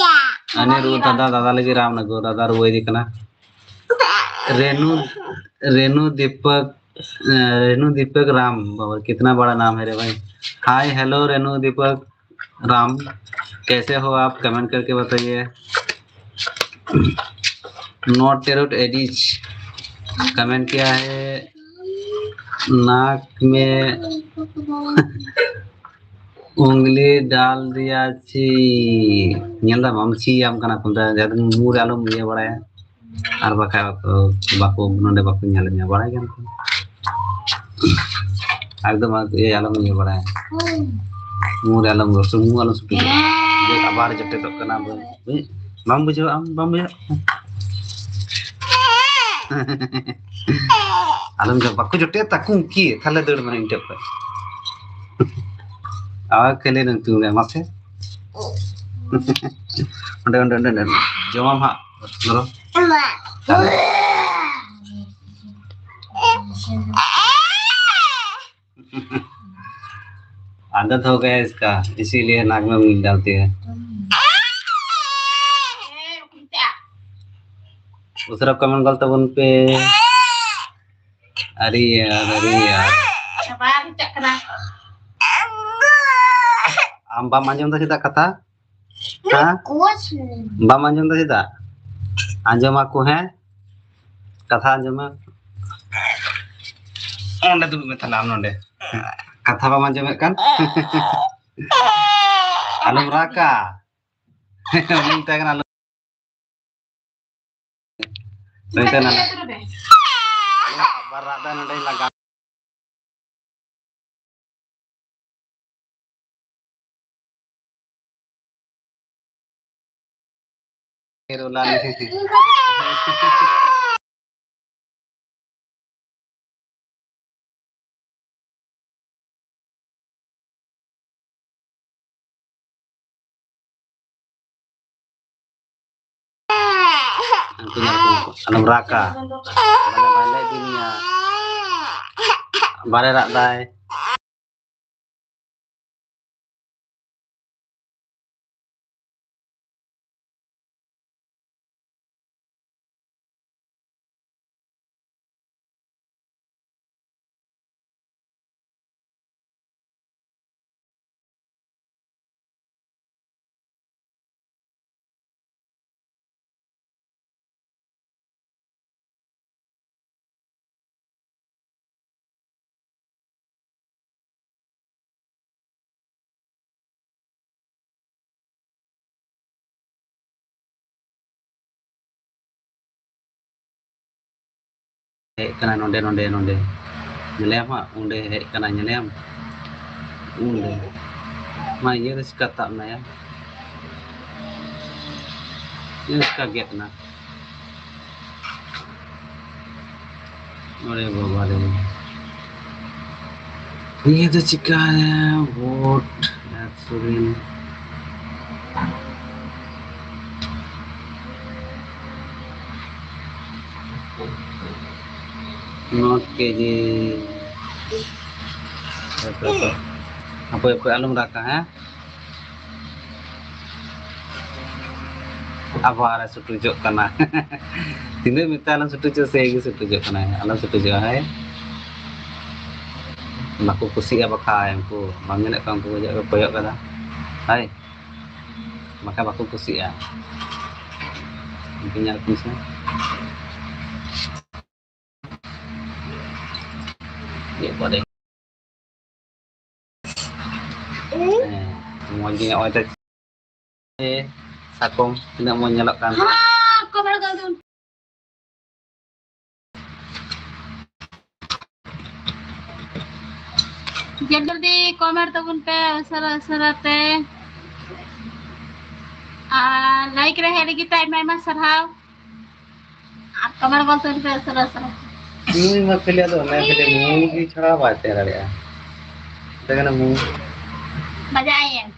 ᱟᱹᱱᱤ ᱨᱩ ᱫᱟᱫᱟ, ᱫᱟᱫᱟ ᱞᱟᱹᱜᱤᱫ ᱨᱟᱱ ᱟᱹᱜᱩ, ᱫᱟᱫᱟ ᱨᱩᱣᱟᱹᱭᱮᱫᱤ ᱠᱟᱱᱟ᱾ ᱨᱮᱱᱩ, ᱨᱮᱱᱩ ᱫᱤᱯᱚᱠ, अ, रेनू दीपक राम, बाबा, कितना बड़ा नाम है रे भाई। हाय, हेलो, रेनू दीपक राम, कैसे हो आप? कमेंट करके बताइए। नोटेरोड एडिच कमेंट किया है, नाक में ᱩᱝᱞᱤ ᱰᱟᱞ ᱫᱤᱭᱟ ᱪᱤ᱾ ᱧᱮᱞ ᱫᱟᱢ, ᱟᱢ ᱪᱤ ᱭᱟᱢ ᱠᱟᱱᱟ ᱠᱚ, ᱡᱟᱦᱟᱸ ᱫᱚ ᱢᱩ ᱨᱮ ᱟᱞᱚᱢ ᱤᱭᱟᱹ ᱵᱟᱲᱟᱭᱟ᱾ ᱟᱨ ᱵᱟᱠᱷᱟᱡ ᱵᱟᱠᱚ, ᱵᱟᱠᱚ, ᱱᱚᱰᱮ ᱵᱟᱠᱚ ᱧᱮᱞ ᱢᱮᱭᱟ, ᱵᱟᱲᱟᱭ ᱜᱮᱭᱟᱢ ᱛᱚ᱾ ᱮᱠᱫᱚᱢ ᱤᱭᱟᱹ ᱟᱞᱚᱢ ᱤᱭᱟᱹ ᱵᱟᱲᱟᱭᱟ᱾ ᱢᱩ ᱨᱮ ᱟᱞᱚᱢ ᱨᱚᱲ, ᱢᱩ ᱟᱞᱚᱢ ᱥᱩᱴᱩᱡᱚᱜᱼᱟ᱾ ᱟᱵᱟᱨ ᱡᱚᱴᱮᱫᱚᱜ ᱠᱟᱱᱟ᱾ ᱵᱟᱢ ᱵᱩᱡᱷᱟᱹᱣᱟ ᱟᱢ, ᱵᱟᱢ ᱵᱩᱡᱷᱟᱹᱣᱟ᱾ ᱟᱞᱚᱢ ᱡᱚ-, ᱵᱟᱠᱚ ᱡᱚᱴᱮᱫ ᱛᱟᱠᱚ ᱩᱱᱠᱤ, ᱛᱟᱦᱞᱮ ᱫᱟᱹᱲ ᱢᱮ ᱤᱧ ᱴᱷᱮᱱ ᱠᱷᱚᱱ᱾ ᱟᱨ ᱠᱷᱟᱹᱞᱤ ᱱᱩᱠᱩ ᱢᱮ, ᱢᱟᱥᱮ᱾ ᱚᱸᱰᱮ, ᱚᱸᱰᱮ, ᱚᱸᱰᱮ, ᱚᱸᱰᱮ᱾ ᱡᱚᱢᱟᱢ ᱦᱟᱸᱜ, ᱫᱷᱚᱨᱚ᱾ ᱛᱟᱦᱞᱮ᱾ आदत हो गया इसका, इसीलिए नाक में उंगली डालती है। ᱩᱥᱟᱹᱨᱟ ᱠᱚᱢᱮᱱᱴ ᱜᱚᱞ ᱛᱟᱵᱚᱱ ᱯᱮ᱾ ᱟᱨᱮ ᱭᱟᱨ, ᱟᱨᱮ ᱭᱟᱨ᱾ ᱵᱟᱭ ᱵᱩᱡᱷᱟᱹᱜ ᱠᱟᱱᱟ᱾ ᱟᱢ ᱵᱟᱢ ᱟᱸᱡᱚᱢ ᱮᱫᱟ ᱪᱮᱫᱟᱜ ᱠᱟᱛᱷᱟ? ᱦᱮᱸ? ᱵᱟᱢ ᱟᱸᱡᱚᱢ ᱮᱫᱟ ᱪᱮᱫᱟᱜ? ᱟᱸᱡᱚᱢ ᱟᱠᱚ, ᱦᱮᱸ? ᱠᱟᱛᱷᱟ ᱟᱸᱡᱚᱢ ᱢᱮ᱾ ᱚᱸᱰᱮ ᱫᱩᱲᱩᱵ ᱢᱮ ᱛᱟᱦᱞᱮ ᱟᱢ ᱱᱚᱸᱰᱮ᱾ ᱠᱟᱛᱷᱟ ᱵᱟᱢ ᱟᱸᱡᱚᱢᱮᱫ ᱠᱟᱱ? ᱟᱞᱚᱢ ᱨᱟᱜᱟ᱾ ᱩᱱᱤᱧ ᱢᱮᱛᱟᱭ ᱠᱟᱱᱟ, ᱟᱞᱚ ᱱᱚᱛᱮ ᱱᱟᱞᱮ᱾ ᱟᱵᱟᱨ ᱨᱟᱜ ᱫᱟᱭ ᱱᱚᱰᱮ ᱞᱟᱜᱟ᱾ ᱨᱳᱞᱟ ᱱᱮ᱾ ᱩᱱᱠᱩ ᱧᱮᱞ ᱠᱚᱢ ᱩᱱᱠᱩ᱾ ᱟᱞᱚᱢ ᱨᱟᱜᱟ᱾ ᱵᱟᱞᱮ, ᱵᱟᱞᱮ ᱤᱫᱤ ᱢᱮᱭᱟ᱾ ᱵᱟᱞᱮ ᱨᱟᱜ ᱫᱟᱭ᱾ ᱦᱮᱡ ᱠᱟᱱᱟ ᱱᱚᱰᱮ, ᱱᱚᱰᱮ, ᱱᱚᱰᱮ᱾ ᱧᱮᱞᱮᱭᱟᱢ ᱦᱟᱸᱜ, ᱚᱸᱰᱮ ᱦᱮᱡ ᱠᱟᱱᱟ, ᱧᱮᱞᱮᱭᱟᱢ? ᱚᱸᱰᱮ᱾ ᱢᱟ ᱤᱭᱟᱹ ᱨᱮ ᱪᱤᱠᱟ ᱛᱟᱵ ᱱᱟᱭᱟ? ᱤᱭᱟᱹ ᱪᱤᱠᱟ ᱜᱮᱫ ᱮᱱᱟ? ᱚᱨᱮ ᱵᱟᱵᱟ ᱨᱮ᱾ ᱱᱤᱭᱟᱹ ᱫᱚ ᱪᱤᱠᱟᱹᱭᱟ? ᱵᱳᱴ, ᱮᱠᱥᱚ ᱫᱤᱱ᱾ ᱱᱚᱴ ᱠᱮᱡᱤ᱾ ᱦᱟᱯᱳᱭ, ᱦᱟᱯᱳᱭ, ᱟᱞᱚᱢ ᱨᱟᱜᱟ, ᱦᱮᱸ? ᱟᱵᱟᱨ ᱮ ᱥᱩᱴᱩᱡᱚᱜ ᱠᱟᱱᱟ᱾ ᱛᱤᱱᱟᱹᱜ ᱢᱮᱛᱟᱭ ᱟᱞᱚᱢ ᱥᱩᱴᱩᱡᱚᱜ, ᱥᱮ ᱜᱮ ᱥᱩᱴᱩᱡᱚᱜ ᱠᱟᱱᱟᱭ, ᱟᱞᱚᱢ ᱥᱩᱴᱩᱡᱚᱜᱼᱟ, ᱦᱮᱸ? ᱵᱟᱠᱚ ᱠᱩᱥᱤᱜᱼᱟ ᱵᱟᱠᱷᱟᱡ ᱩᱱᱠᱩ, ᱵᱟᱢ ᱧᱮᱞᱮᱫ ᱠᱚᱣᱟ ᱩᱱᱠᱩ ᱠᱚ ᱠᱚᱭᱚᱜ ᱠᱟᱫᱟ, ᱦᱳᱭ? ᱵᱟᱠᱷᱟᱡ ᱵᱟᱠᱚ ᱠᱩᱥᱤᱜᱼᱟ᱾ ᱩᱱᱠᱩ ᱧᱮᱞ ᱠᱚᱢ ᱥᱮ᱾ ᱮᱨᱯᱚᱨᱮ ᱦᱮᱸ, ᱢᱚᱡᱽ ᱜᱮ ᱱᱚᱜᱼᱚᱭ ᱛᱚ᱾ ᱮ, ᱥᱟᱠᱚᱢ ᱛᱤᱱᱟᱹᱜ ᱢᱚᱡᱽ ᱧᱮᱞᱚᱜ ᱠᱟᱱ ᱛᱟᱦᱮᱸ᱾ ᱡᱚᱞᱫᱤ ᱡᱚᱞᱫᱤ ᱠᱚᱢᱮᱱᱴ ᱛᱟᱵᱚᱱ ᱯᱮ ᱩᱥᱟᱹᱨᱟ ᱩᱥᱟᱹᱨᱟ ᱛᱮ᱾ ᱟᱨ ᱞᱟᱭᱤᱠ ᱨᱮ ᱦᱮᱡ ᱞᱟᱹᱜᱤᱫ ᱛᱮ ᱟᱭᱢᱟ ᱟᱭᱢᱟ ᱥᱟᱨᱦᱟᱣ᱾ ᱟᱨ ᱠᱚᱢᱮᱱᱴ ᱜᱚᱞ ᱛᱟᱵᱚᱱ ᱯᱮ ᱩᱥᱟᱹᱨᱟ ᱩᱥᱟᱹᱨᱟ᱾ ᱱᱩᱭ ᱢᱟ ᱠᱷᱟᱹᱞᱤ ᱟᱫᱚ ᱚᱱᱟ ᱠᱷᱟᱹᱞᱤ ᱢᱩ ᱜᱮ ᱪᱷᱟᱲᱟ ᱵᱟᱭ ᱛᱟᱦᱮᱸ ᱫᱟᱲᱮᱭᱟᱜᱼᱟ᱾ ᱢᱮᱛᱟᱭ ᱠᱟᱱᱟ ᱢᱩ᱾ ᱵᱟᱡᱟᱭᱮᱱ᱾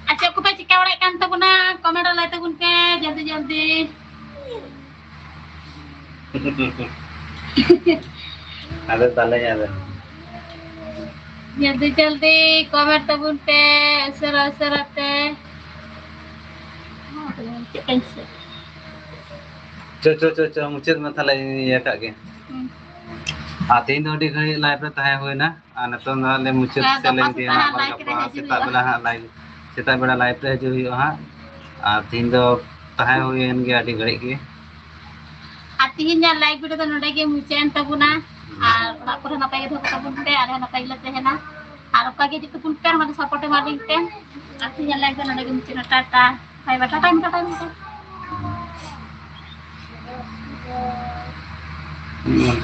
ᱟᱨ ᱪᱮᱫ ᱠᱚᱯᱮ ᱪᱤᱠᱟᱹ ᱵᱟᱲᱟᱭᱮᱫ ᱠᱟᱱ ᱛᱟᱵᱚᱱᱟ? ᱠᱚᱢᱮᱱᱴ ᱨᱮ ᱞᱟᱹᱭ ᱛᱟᱵᱚᱱ ᱯᱮ ᱡᱚᱞᱫᱤ ᱡᱚᱞᱫᱤ᱾ ᱟᱫᱚ ᱛᱟᱦᱞᱮ ᱟᱫᱚ᱾ ᱡᱚᱞᱫᱤ ᱡᱚᱞᱫᱤ ᱠᱚᱢᱮᱱᱴ ᱛᱟᱵᱚᱱ ᱯᱮ ᱩᱥᱟᱹᱨᱟ ᱩᱥᱟᱹᱨᱟ ᱛᱮ᱾ ᱪᱮᱫ ᱠᱟᱹᱧ ᱪᱤᱠᱟᱹᱭᱟ? ᱪᱚ, ᱪᱚ, ᱪᱚ, ᱪᱚ, ᱢᱩᱪᱟᱹᱫ ᱢᱮ ᱛᱟᱦᱞᱮ, ᱤᱧ ᱤᱭᱟᱹ ᱠᱟᱜ ᱜᱮ᱾ ᱦᱩᱸ᱾ ᱟᱨ ᱛᱮᱦᱮᱧ ᱫᱚ ᱟᱹᱰᱤ ᱜᱷᱟᱹᱲᱤᱡ ᱞᱟᱭᱤᱵᱷ ᱨᱮ ᱛᱟᱦᱮᱸ ᱦᱩᱭᱱᱟ᱾ ᱟᱨ ᱱᱤᱛᱚᱝ ᱫᱚ ᱦᱟᱸᱜ ᱞᱮ ᱢᱩᱪᱟᱹᱫ ᱦᱮᱸ, ᱥᱮᱫ ᱞᱮ ᱜᱟᱯᱟ ᱤᱫᱤᱭᱟ ᱥᱮᱛᱟᱜ ᱦᱟᱸᱜ, ᱟᱵᱟᱨ ᱞᱟᱭᱤᱵᱷ ᱨᱮ ᱜᱟᱯᱟ ᱦᱤᱡᱩᱜ ᱥᱮᱛᱟᱜ ᱦᱩᱭᱩᱜᱼᱟ᱾ ᱵᱮᱲᱟ ᱦᱟᱸᱜ ᱞᱟᱭᱤᱵᱷ, ᱥᱮᱛᱟᱜ ᱵᱮᱲᱟ ᱞᱟᱭᱤᱵᱷ ᱨᱮ ᱦᱤᱡᱩᱜ ᱦᱩᱭᱩᱜᱼᱟ ᱦᱟᱸᱜ᱾ ᱟᱨ ᱛᱮᱦᱮᱧ ᱫᱚ ᱛᱟᱦᱮᱸ ᱦᱩᱭᱮᱱ ᱜᱮᱭᱟ ᱟᱹᱰᱤ ᱜᱷᱟᱹᱲᱤᱡ ᱜᱮ᱾ ᱟᱨ ᱛᱮᱦᱮᱧᱟᱜ ᱞᱟᱭᱤᱵᱷ ᱵᱷᱤᱰᱤᱭᱳ ᱫᱚ ᱱᱚᱰᱮ ᱜᱮ ᱢᱩᱪᱟᱹᱫ ᱮᱱ ᱛᱟᱵᱚᱱᱟ᱾ ᱦᱩᱸ᱾ ᱟᱨ ᱚᱲᱟᱜ ᱠᱚᱨᱮ ᱱᱟᱯᱟᱭ ᱜᱮ ᱫᱚᱦᱚ ᱠᱟᱛᱟ ᱵᱚᱱ ᱯᱮ, ᱟᱞᱮ ᱦᱚᱸ ᱱᱟᱯᱟᱭ ᱜᱮᱞᱮ ᱛᱟᱦᱮᱱᱟ᱾ ᱟᱨ ᱚᱱᱠᱟ ᱜᱮ ᱡᱚᱛᱚ ᱵᱚᱱ ᱯᱮ, ᱱᱚᱣᱟ ᱫᱚ ᱥᱟᱯᱳᱨᱴ ᱮᱢᱟ ᱞᱤᱧ ᱯᱮ᱾ ᱟᱨ ᱛᱮᱦᱮᱧᱟᱜ ᱞᱟᱭᱤᱵᱷ ᱫᱚ ᱱᱚᱰᱮ ᱜᱮ ᱢᱩᱪᱟᱹᱫ ᱮᱱᱟ᱾ ᱴᱟᱴᱟ, ᱵᱟᱭ ᱵᱟᱭ, ᱴᱟᱴᱟ, ᱴᱟᱴᱟ, ᱴᱟᱴᱟ᱾ ᱧᱮᱞ